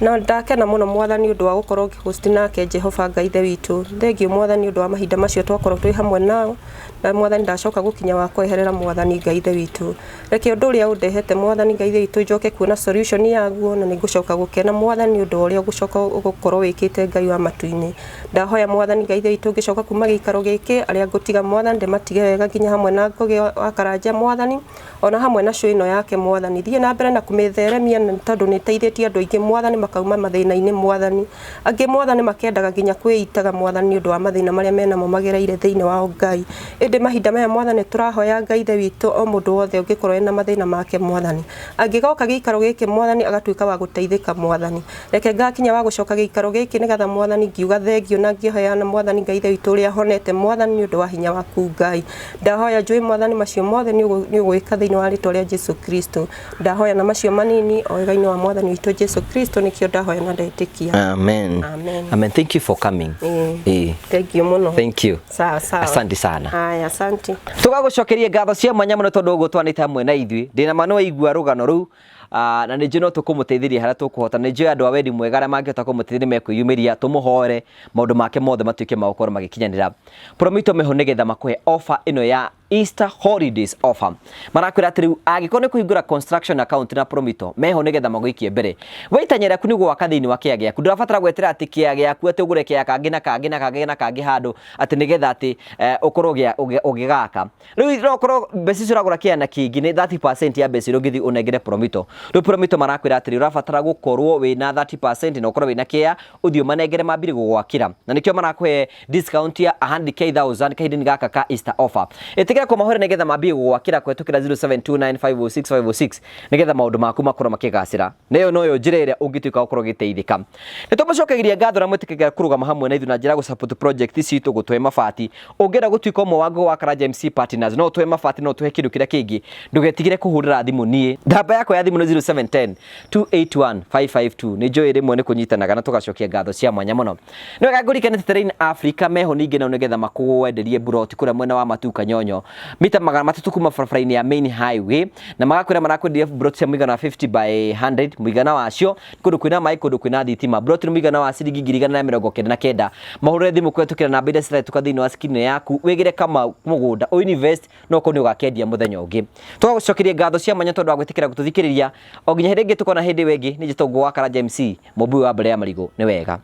na ndakena mũno Mwathani ũndũ wa gũkorwo ngĩhost nake. Jehova Ngai Ithe witũ, thengiũ Mwathani ũndũ wa mahinda macio twakorwo twĩ hamwe nao, na Mwathani ndacoka gũkinya wa kweherera. Mwathani Ngai Ithe witũ, reke ũndũ ũrĩa ũndehete, Mwathani Ngai Ithe witũ, njoke kuona solution yaguo, na nĩngũcoka gũkena Mwathani ũndũ wa ũrĩa ũgũcoka ũgũkorwo wĩkĩte. Ngai wa matu-inĩ, ndahoya Mwathani Ngai Ithe witũ, ngĩcoka kuma gĩikaro gĩkĩ, arĩa ngũtiga Mwathani ndĩmatige wega, nginya hamwe na Ngũgĩ wa Karanja Mwathani, ona hamwe na show ĩno yake. Mwathani, thiĩ na mbere na kũmĩtheremia na tondũ nĩ ĩteithĩtie andũ aingĩ Mwathani makauma mathĩna-inĩ. Mwathani, angĩ Mwathani makendaga nginya kwĩitaga Mwathani nĩ ũndũ wa mathĩna marĩa menamo magereire thĩinĩ wao Ngai. Ĩndĩ mahinda maya Mwathani tũrahoya Ngai Ithe witũ, o mũndũ wothe ũngĩkorwo ena mathĩna make Mwathani angĩgoka gĩikaro gĩkĩ Mwathani agatuĩka wa gũteithĩka. Mwathani, reke ngakinya wa gũcoka gĩikaro gĩkĩ nĩgetha Mwathani ngiuga thengio na ngĩhoyana Mwathani Ngai Ithe witũ ũrĩa honete Mwathani nĩ ũndũ wa hinya waku Ngai. Ndahoya njũĩ Mwathani macio mothe nĩ ũgwĩka thĩinĩ wa rĩtwa rĩa Jesu Kristo. Ndahoya na macio manini o wega-inĩ wa Mwathani witũ Jesu Kristo nĩkĩo ndahoya na ndetĩkia. Amen. Amen. Amen. Thank you for coming. Thank you mũno. Thank you. Sawa sawa. Asante sana. Haya, asante. Tũgagũcokeria ngatho cia mwanya mũno tondũ ũguo twanĩte hamwe na ithuĩ. Ndĩna ma nĩ waigua rũgano rũu. Na nĩ njũĩ no tũkũmũteithĩria harĩa tũkũhota. Nĩ njũĩ andũ a wendi mwega arĩa mangĩhota kũmũteithia nĩ mekwĩyumĩria, tũmũhoere maũndũ make mothe matuĩke ma gũkorwo magĩkinyanĩra. Promito meho nĩgetha makũhe offer ĩno ya Easter holidays offer. Marakwĩra atĩ rĩu angĩkorwo nĩ kũhingũra construction account na Promito meho nĩgetha magũikie mbere. We itanya rĩaku nĩ gwaka thĩinĩ wa kĩea gĩaku. Ndũrabatara gwetera atĩ kĩea gĩaku atĩ ũgũre kĩea kangĩ na kangĩ na kangĩ na kangĩ handũ atĩ nĩgetha atĩ ũkorwo ũgĩgaka. Rĩu no ũkorwo mbeca icio ũragũra kĩea na kĩngĩ nĩ 30% ya mbeca iria ũngĩthiĩ ũnengere Promito. Rĩu Promito marakwĩra atĩrĩ, ũrabatara gũkorwo wĩna 30% na ũkorwo wĩna kĩea ũthiĩ ũmanengere mambire gũgwakĩra, na nĩkĩo marakũhe discount ya 100,000 kahinda-inĩ gaka ka Easter offer. Ĩtĩkĩra. Ndũgetigĩre kũmahũrĩra nĩgetha mambie gũgwakĩra kũhetũkĩra 0729506506 nĩgetha maũndũ maku makorwo makĩgacĩra. Na ĩyo noyo njĩra ĩrĩa ũngĩtuĩka gũkorwo ũgĩteithĩka. Nĩ tũmũcokagĩria ngatho na mwĩtĩkagĩra kũrũgama hamwe na ithuĩ na njĩra ya gũ-support project citũ gũtũhe mabati. Ũngĩenda gũtuĩka ũmwe wa Ngũgĩ wa Karanja MC Partners, no ũtũhe mabati, no ũtũhe kĩndũ kĩrĩa kĩngĩ. Ndũgetigĩre kũhũrĩra thimũ niĩ. Namba yakwa ya thimũ nĩ 0710 281 552. Nĩ njũĩ rĩmwe nĩ kũnyitanaga na tũgacokia ngatho cia mwanya mũno. Nĩ wega ngũririkane atĩ Terrain Africa meho ningĩ nao nĩgetha makwenderie mburoti kũrĩa mwena wa Matuka Nyonyo mita 300 kuma barabara-inĩ ya main highway, na magakwĩra marakwenderia mburoti cia mũigana wa 50 by 100 mũigana wacio kũndũ kwĩna maĩ kũndũ kwĩna thitima. Mburoti nĩ mũigana wa ciringi 199,000. Mahũrĩre thimũ kũhetũkĩra namba iria cirahĩtũka thĩinĩ wa screen yaku wĩgĩre kama mũgũnda ũ invest no ũkorwo nĩ ũgakendia mũthenya ũngĩ. Tũgagũcokeria ngatho cia mwanya tondũ wa gwĩtĩkĩra gũtũthikĩrĩria o nginya hĩndĩ ĩngĩ tũkona hĩndĩ ĩyo ĩngĩ. Nĩ njĩtagwo Ngũgĩ wa Karanja MC, mũmbui wa mbere ya marigũ. Nĩ wega.